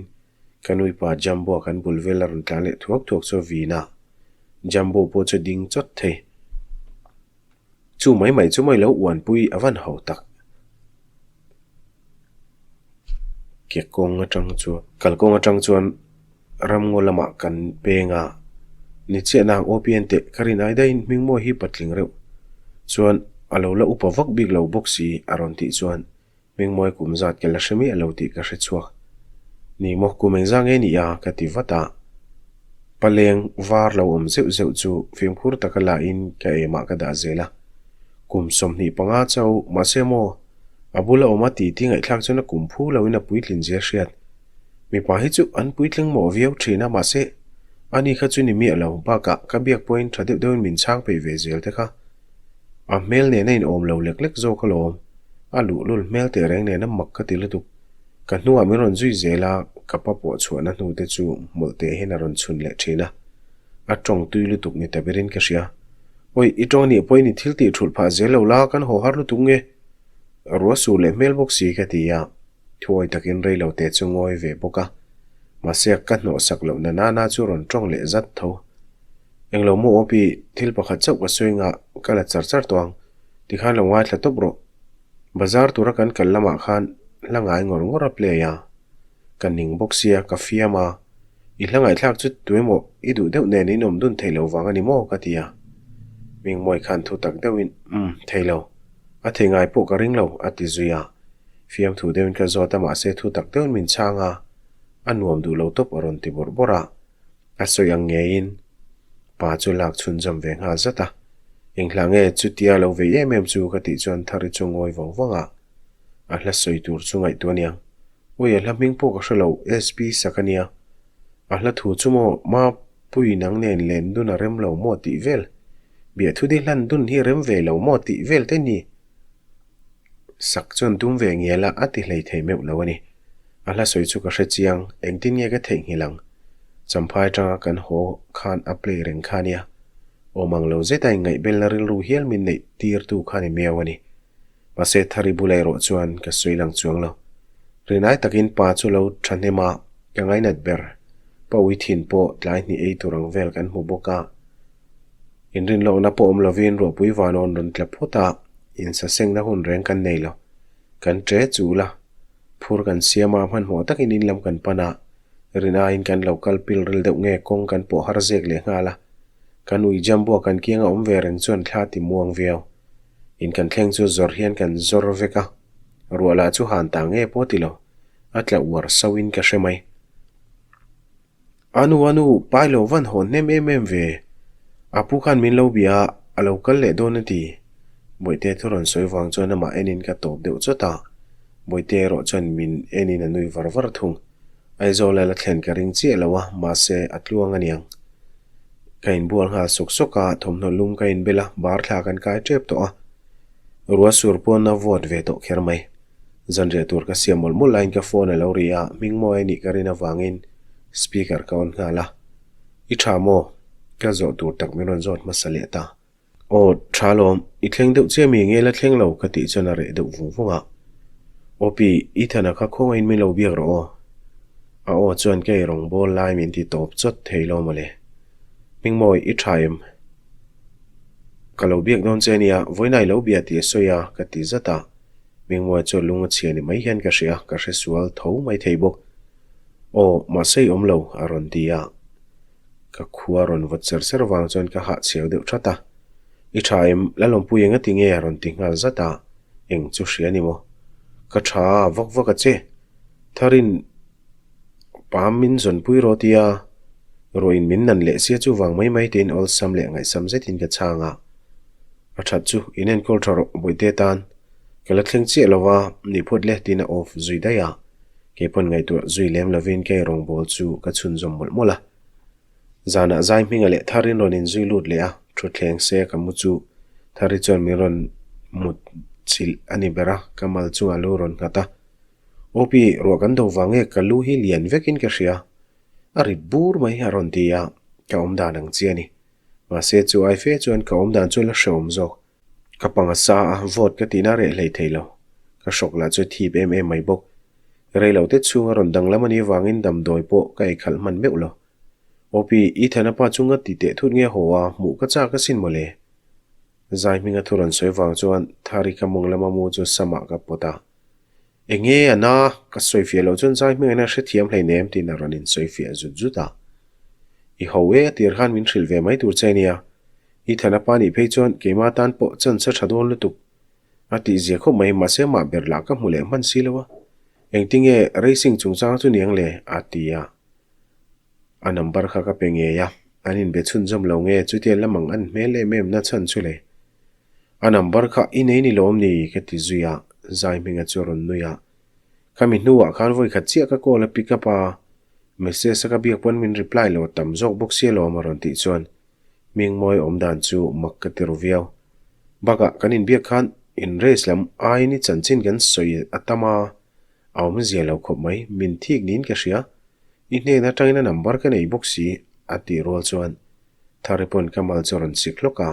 ka nuipa Jumbo-a kan bul vel a rawn tlan leh thuak thuak chu a vin a. Jumbo pawh chu a ding chawt thei. Chu mai mai chu mai lo uanpui a van ho tak. Ke kawng atang chuan kalkawng atang chuan ramngaw lamah kan peng a, ni chiah nang aw pian teh ka rin ai daihin hmingmawi hi patling reuh chuan a lo la upa vak bik lo bawk si a rawn tih chuan Hmingmawi kum zat ka la hre miah lo tih ka hre chhuak. Ni maw kum engzah nge ni a? ka ti vat a. Paleng var lo awm zeuh zeuh chu fimkhur taka la in ka emah ka dah zel a. Kum 25 chauh mahse maw a bula awm a titi ngaihthlak chuan a kum phu lo in a puitlin zia hriat. Mipa hi chu an puitling mawh viau thin a mahse ani kha chu ni miah lo bakah ka biak pawhin tha deuh deuhin min chhang peih ve zel te kha. A hmel nen a inawm lo lek lek zawk alawm. A luhlul hmel teh reng nen a mak ka ti lutuk. Ka hnuah min rawn zui zel a, ka pa pawh chhuahna hnu te chu hmawlh teh hian a rawn chhun leh thin a. A tawng tui lutuk ni ta berin ka hria. Awi, i tawng nih pawhin i thil tih thulh phah zel lo la, kan haw har lutuk nge? Ruah sur leh hmel bawk si ka ti a. Thuawi takin rei lo teh chu ngawi ve bawk a. Mahse ka hnawhsak loh na nana chu rawn tawng leh zat tho. Englo maw aw pi, thil pakhat chauh ka sawi nga ka la char char tawh ang, tikhan lo ngaithla tawp rawh. Bazar tura kan kal lamah khan hla ngai ngawr ngawr a play a, ka ning bawk sia ka fiam a, i hla ngaihthlak chu tuemaw i duh deuh nen in awm dun thei lo vang a ni maw ka ti a. Mingmawi khan thu tak deuhin, Umm, thei lo. A thei ngai pawh ka ring lo, a ti zui a. Fiamthu deuhin ka zawt a mahse thu tak deuhin min chhang a, a nuam duh lo tawp a rawn ti bawrh bawrh a. A sawi ang ngeiin pa chu lak chhunzawm ve nghal zat a. Enghla nge chutia lo vei em em chu ka tih chuan Thari chu ngawi vang vang a, a hla sawi tur chu ngaihtuah aniang. Awi a hla hming pawh ka hre lo, SP sak a nia. A hla thu chu maw Mapui nang nen len dun a rem lo maw tih vel, biahthu di hlan dun hi rem ve lo maw tih vel te ni. Sak chuan tum ve ngial a, a ti hlei thei meuh lo a ni. A hla sawi chu ka hre chiang, engtin nge ka theihnghilh ang? Champhai atanga kan haw khan a play reng kha nia. Awm ang lo zeta inngaihbelna rilru hial min neih tirtu kha ni miau a ni. Mahse Thari bula erawh chuan ka sawi lang chuang lo. Rinai takin pa chu lo thahnem a, ka ngainat ber. Pa ui thin pawh tlai hnih ei tur ang vel kan hmu bawk a. Inrinlawkna pawh awm lovin ruahpui vanawn rawn tla phawt a, insasengna hun reng kan nei lo. Kan ṭe chul a, phur kan siam a, hmanhmawh takin in lam kan pan a, rin aiin kan lo kal pil ril deuh nge kawng kan pawh har zek leh nghal a. Kan ui jambua kan kianga awm ve reng chuan thla ti muang viau. In kan thleng chu zawr hian kan zawr vek a, ruah lah chu han ta nge pawh ti lo, a tla uar sauhin ka hre mai. Anu anu, pai lo van hawn hnem em em ve. A pu khan min lo bia a, a lo kal leh dawn a ti. Bawihte thu rawn sawi vang chuan amah enin ka tawp deuh chawt a, Bawihte erawh chuan min enin a nui var var thung. Aizawl a la thlen ka ring chiah lo a, mahse a tluang aniang. Ka inbual nghal sawk sawk a, thawmhnaw lum ka inbel a, bar thla kan kai tep tawh a. Ruah sur pawn a vawt ve tawh kher mai. Zanriah tur ka siam mawlh mawlh laiin ka phone a lo ri a, hmingmawi a nih ka rin avangin speaker ka on nghal a. I tha maw? Ka zawh tur tak min rawn zawt hmasa leh ta. Aw, tha lawm, i thleng deuh chiah mi nge la thleng lo ka tih chuan a reh deuh vung vung a. Aw pi, i thana kha khawngain min lo biak rawh aw. A aw chuan ka eirawng bawl lai min ti tawp chawt thei lo mawle. Hmingmawi, i tha em? Ka lo biak dawn che ania, vawiinah i lo bia tih a sawi a, ka ti zat a. Hmingmawi chuan lung a chhia ni mai hian ka hria, ka hre sual tho mai thei bawk. Aw, mahse i awm lo, a rawn ti a. Ka khua rawn vawt ser ser vang chuan ka hah chhiau deuh that a. I tha em, Lalawmpui enga ti nge a rawn ti nghal zat a, eng chu hria ni maw? Ka tha a, vak vak a che. Tharin pam min zawnpui rawh tia ruahin min nan leh sia chu vang mai mai tiin awlsam leh ngaihsam zetin ka chhang a. A that chu in enkawl tha rawh Bawihte tan. Ka la thleng chiah lo a, ni phawt le tiin a off zui daih a. Kei pawn ngaihtuah zui lem lovin kei rawngbâwl chu ka chhunzawm mawlh mawlh a. Zanah zai hminga leh Tharin rawn inzui lut leh a, thutthleng se ka mu chu Thari chuan min rawn mut chilh a ni ber a, ka mal chungah lu rawn nghat a. Aw pi, ruah kan do vang nge ka lu hi lian vekin ka hria, a rit bur mai a rawn ti a, ka awm dan ang chi a ni. Mahse chu ai fe chuan ka awm dan chu la hrehawm zawk. Ka pang a sa a, vote ka tihna reh hlei thei lo. Ka hrawk lah chu thip em em mai bawk. Rei lo te chhung a rawn danglam a nih avangin damdawi pawh ka ei khalh hman meuh lo. Opi, Ethan-a pa chu nga ti teh thut nge haw a, hmuh ka chak asin mawle. Zai hminga thu rawn sawi vang chuan Thari ka mawng lama mu chu samah ka pawt a. Enge a na? Ka sawi fiah loh chuan zai hmingin a hrethiam hleinem tiin a rawn insawi fiah zut zut a. I ho e a tir khan min hrilh ve mai tur che nia. I thana pa nih phei chuan keimah tan pawh chance a tha dawn lutuk. A tih zia khawp mai, mahse mah ber lah ka hmu leh hman si lo a. Engtinge racing chungchang chu niang le? a ti a. A number kha ka pe ngei a, an inbe chhunzawm lo nge chutia lamang an hmel em em na chhan chu le. A number kha i nei ni lawm ni? ka ti zui a, zai hminga chu a rawn nui a. Khami hnuah khan vawi khat chiah ka call a pick up a, message a ka biak pawn min reply lo tam zawk bawk sia lawm a rawn tih chuan Hmingmawi awm dan chu mak ka ti ru viau. Bakah kan inbiak khan in race lam aiin i chanchin kan sawi a tam a, a awmzia lo khawp mai, min thik niin ka hria. I hnen atangin a number ka nei bawk si, a tih rual chuan Thari pawn ka mal chu a rawn sik hlawk a,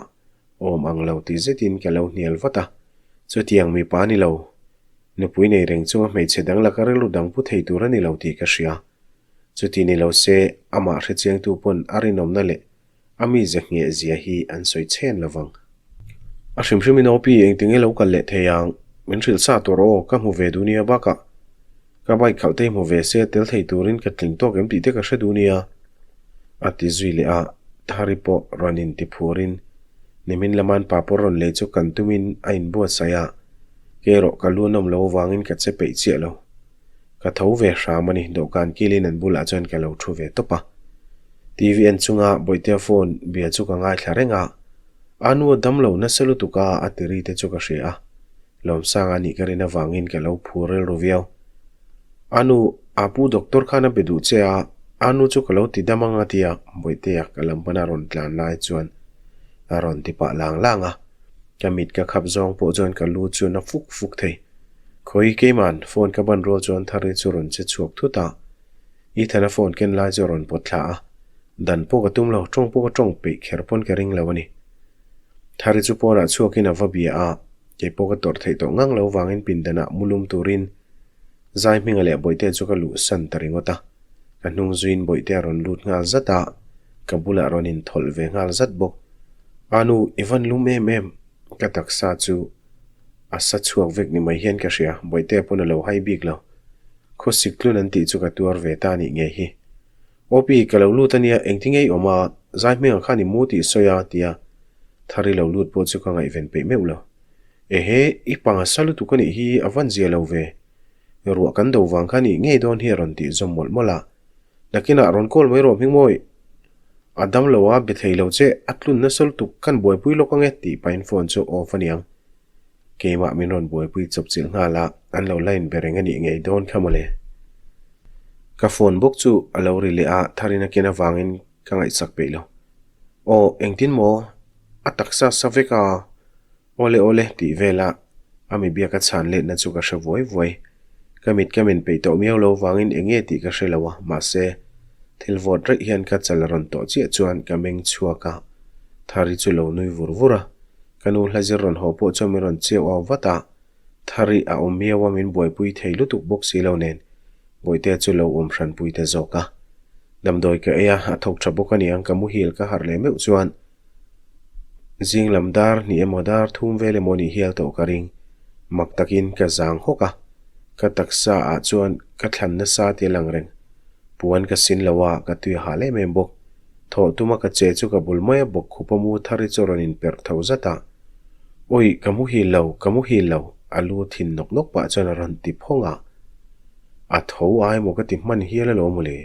awm ang lo tih zetin ka lo hnial vat a. Chutiang mipa a ni lo. Nupui nei reng chunga hmeichhe dang laka rilru dang pu thei tur a ni lo tih ka hria. Chuti ni lo se, amah hrechiangtu pawn a rinawmna leh a mize ngheh zia hi an sawi chhen lo vang. A hrim hrimin aw pi engtinge lo kal leh thei ang, min hrilh sa tur aw, ka hmu ve duh nia bakah ka bike khalh te hi hmu ve se tel thei turin ka tling tawk em tih te ka hre duh nia a ti zui leh a, Thari pawh rawn in ti phurin nimin lama'n papawr rawn lei chu kan tumin a inbuatsaih a, kei erawh ka lu nawm lo avangin ka che peih chiah lo. Ka tho ve hram a ni, dawhkan kilin an bulah chuan ka lo thu ve tawp a. TV en chunga Bawihtea phone bia chu ka ngaithla reng a, a nu a dam lo nasa lutuk a, a tiri te chu ka hria a. Lawmsanga nih ka rin avangin ka lo phur rilru viau. A nu, a pu doctor khan a be duh che a, a nu chu ka lo ti dam ang a tia Bawihtea ka lam pana rawn tlan lai chuan a rawn ti pah lang lang a. Ka mit ka khap zawng pawh chuan ka lu chu na fuk fuk thei. Khawi keiman phone ka ban rual chuan Thari chu rawn che chhuak thut a, Ethan-a phone ken lai chu a rawn pawt thla a, dan pawh ka tum lo, tawng pawh ka tawng peih kher pawn ka ring lo a ni. Thari chu pawnah chhuakin a va bia a, kei pawh ka tawrh theih tawh ngang lo vangin pindanah mulum turin Zai hminga leh Bawihte chu ka luhsan ta ringawt a. A hnung zuiin bawihte a rawn lut nghal zat a, ka bulah rawn inthawlh ve nghal zat bawk. A nu, i van lum em em? Ka taksa chu a sa chhuak vek ni mai hian ka hria, bawihte pawn a lo hai bik lo. Khawsik tlun an tih chu ka tuar ve ta nih ngei hi. Awpi, ka lo lut a nia, engtin nge i awm a, zai hmingah khan i mu tih sawi a, tia Thari lo lut pawh chu ka ngaihven peih meuh lo. Ehe, i pang a sa lutuk a nih hi, a van zia lo ve. Ruah kan do vang kha nih ngei dawn hi a rawn tih zawm mawlh mawlh a. Nakinah rawn call mai rawh Hmingmawi. A dam lo a, be thei lo che, a tlun nasa lutuk, kan buaipui lawk ange tih pahin phone chu off a niang. Keimah min rawn buaipui chawp chilh nghal a, an lo line be reng a nih ngei dawn kha mawle. Ka phone bawk chu a lo ri leh a, Tharina ken avangin ka ngaihsak peih lo. Aw, engtin maw? A taksa sa vek a. Awle awle tih vela a mi biak a chhan letna chu ka hre vuai vuai. Ka mit ka men peih tawh miau lo vangin eng nge tih ka hre lo a, mahse thil vawt raih hian ka chal a rawn tawh chiah chuan ka meng chhuak a, Thari chu lo nui vur vur a. Ka nu hla zir rawn haw pawh chuan min rawn chiau au vat a, Thari a awm miau a min buaipui thei lutuk bawk si lo nen Bawihtea chu lo awm hranpui ta zawk a. Damdawi ka ei a, a thawk tha bawk a niang ka muhil ka harh leh meuh chuan Zing lam dar hnih emaw dar thum vel emaw nih hial tawh ka ring. Mak takin ka zang hawk a, ka taksa ah chuan ka thlan nasa tih a lang reng. Puan ka sin lo a, ka tui a hal em em bawk. Thawh tuma ka che chu ka bul mai a bawk khup a mu thar hi chu a rawn inperh tho zat a. Awi, ka muhil lo, ka muhil lo, a lu thin nawk nawk pah chuan a rawn ti phawng a. A tho a emaw ka ti hman hial alawm mawle.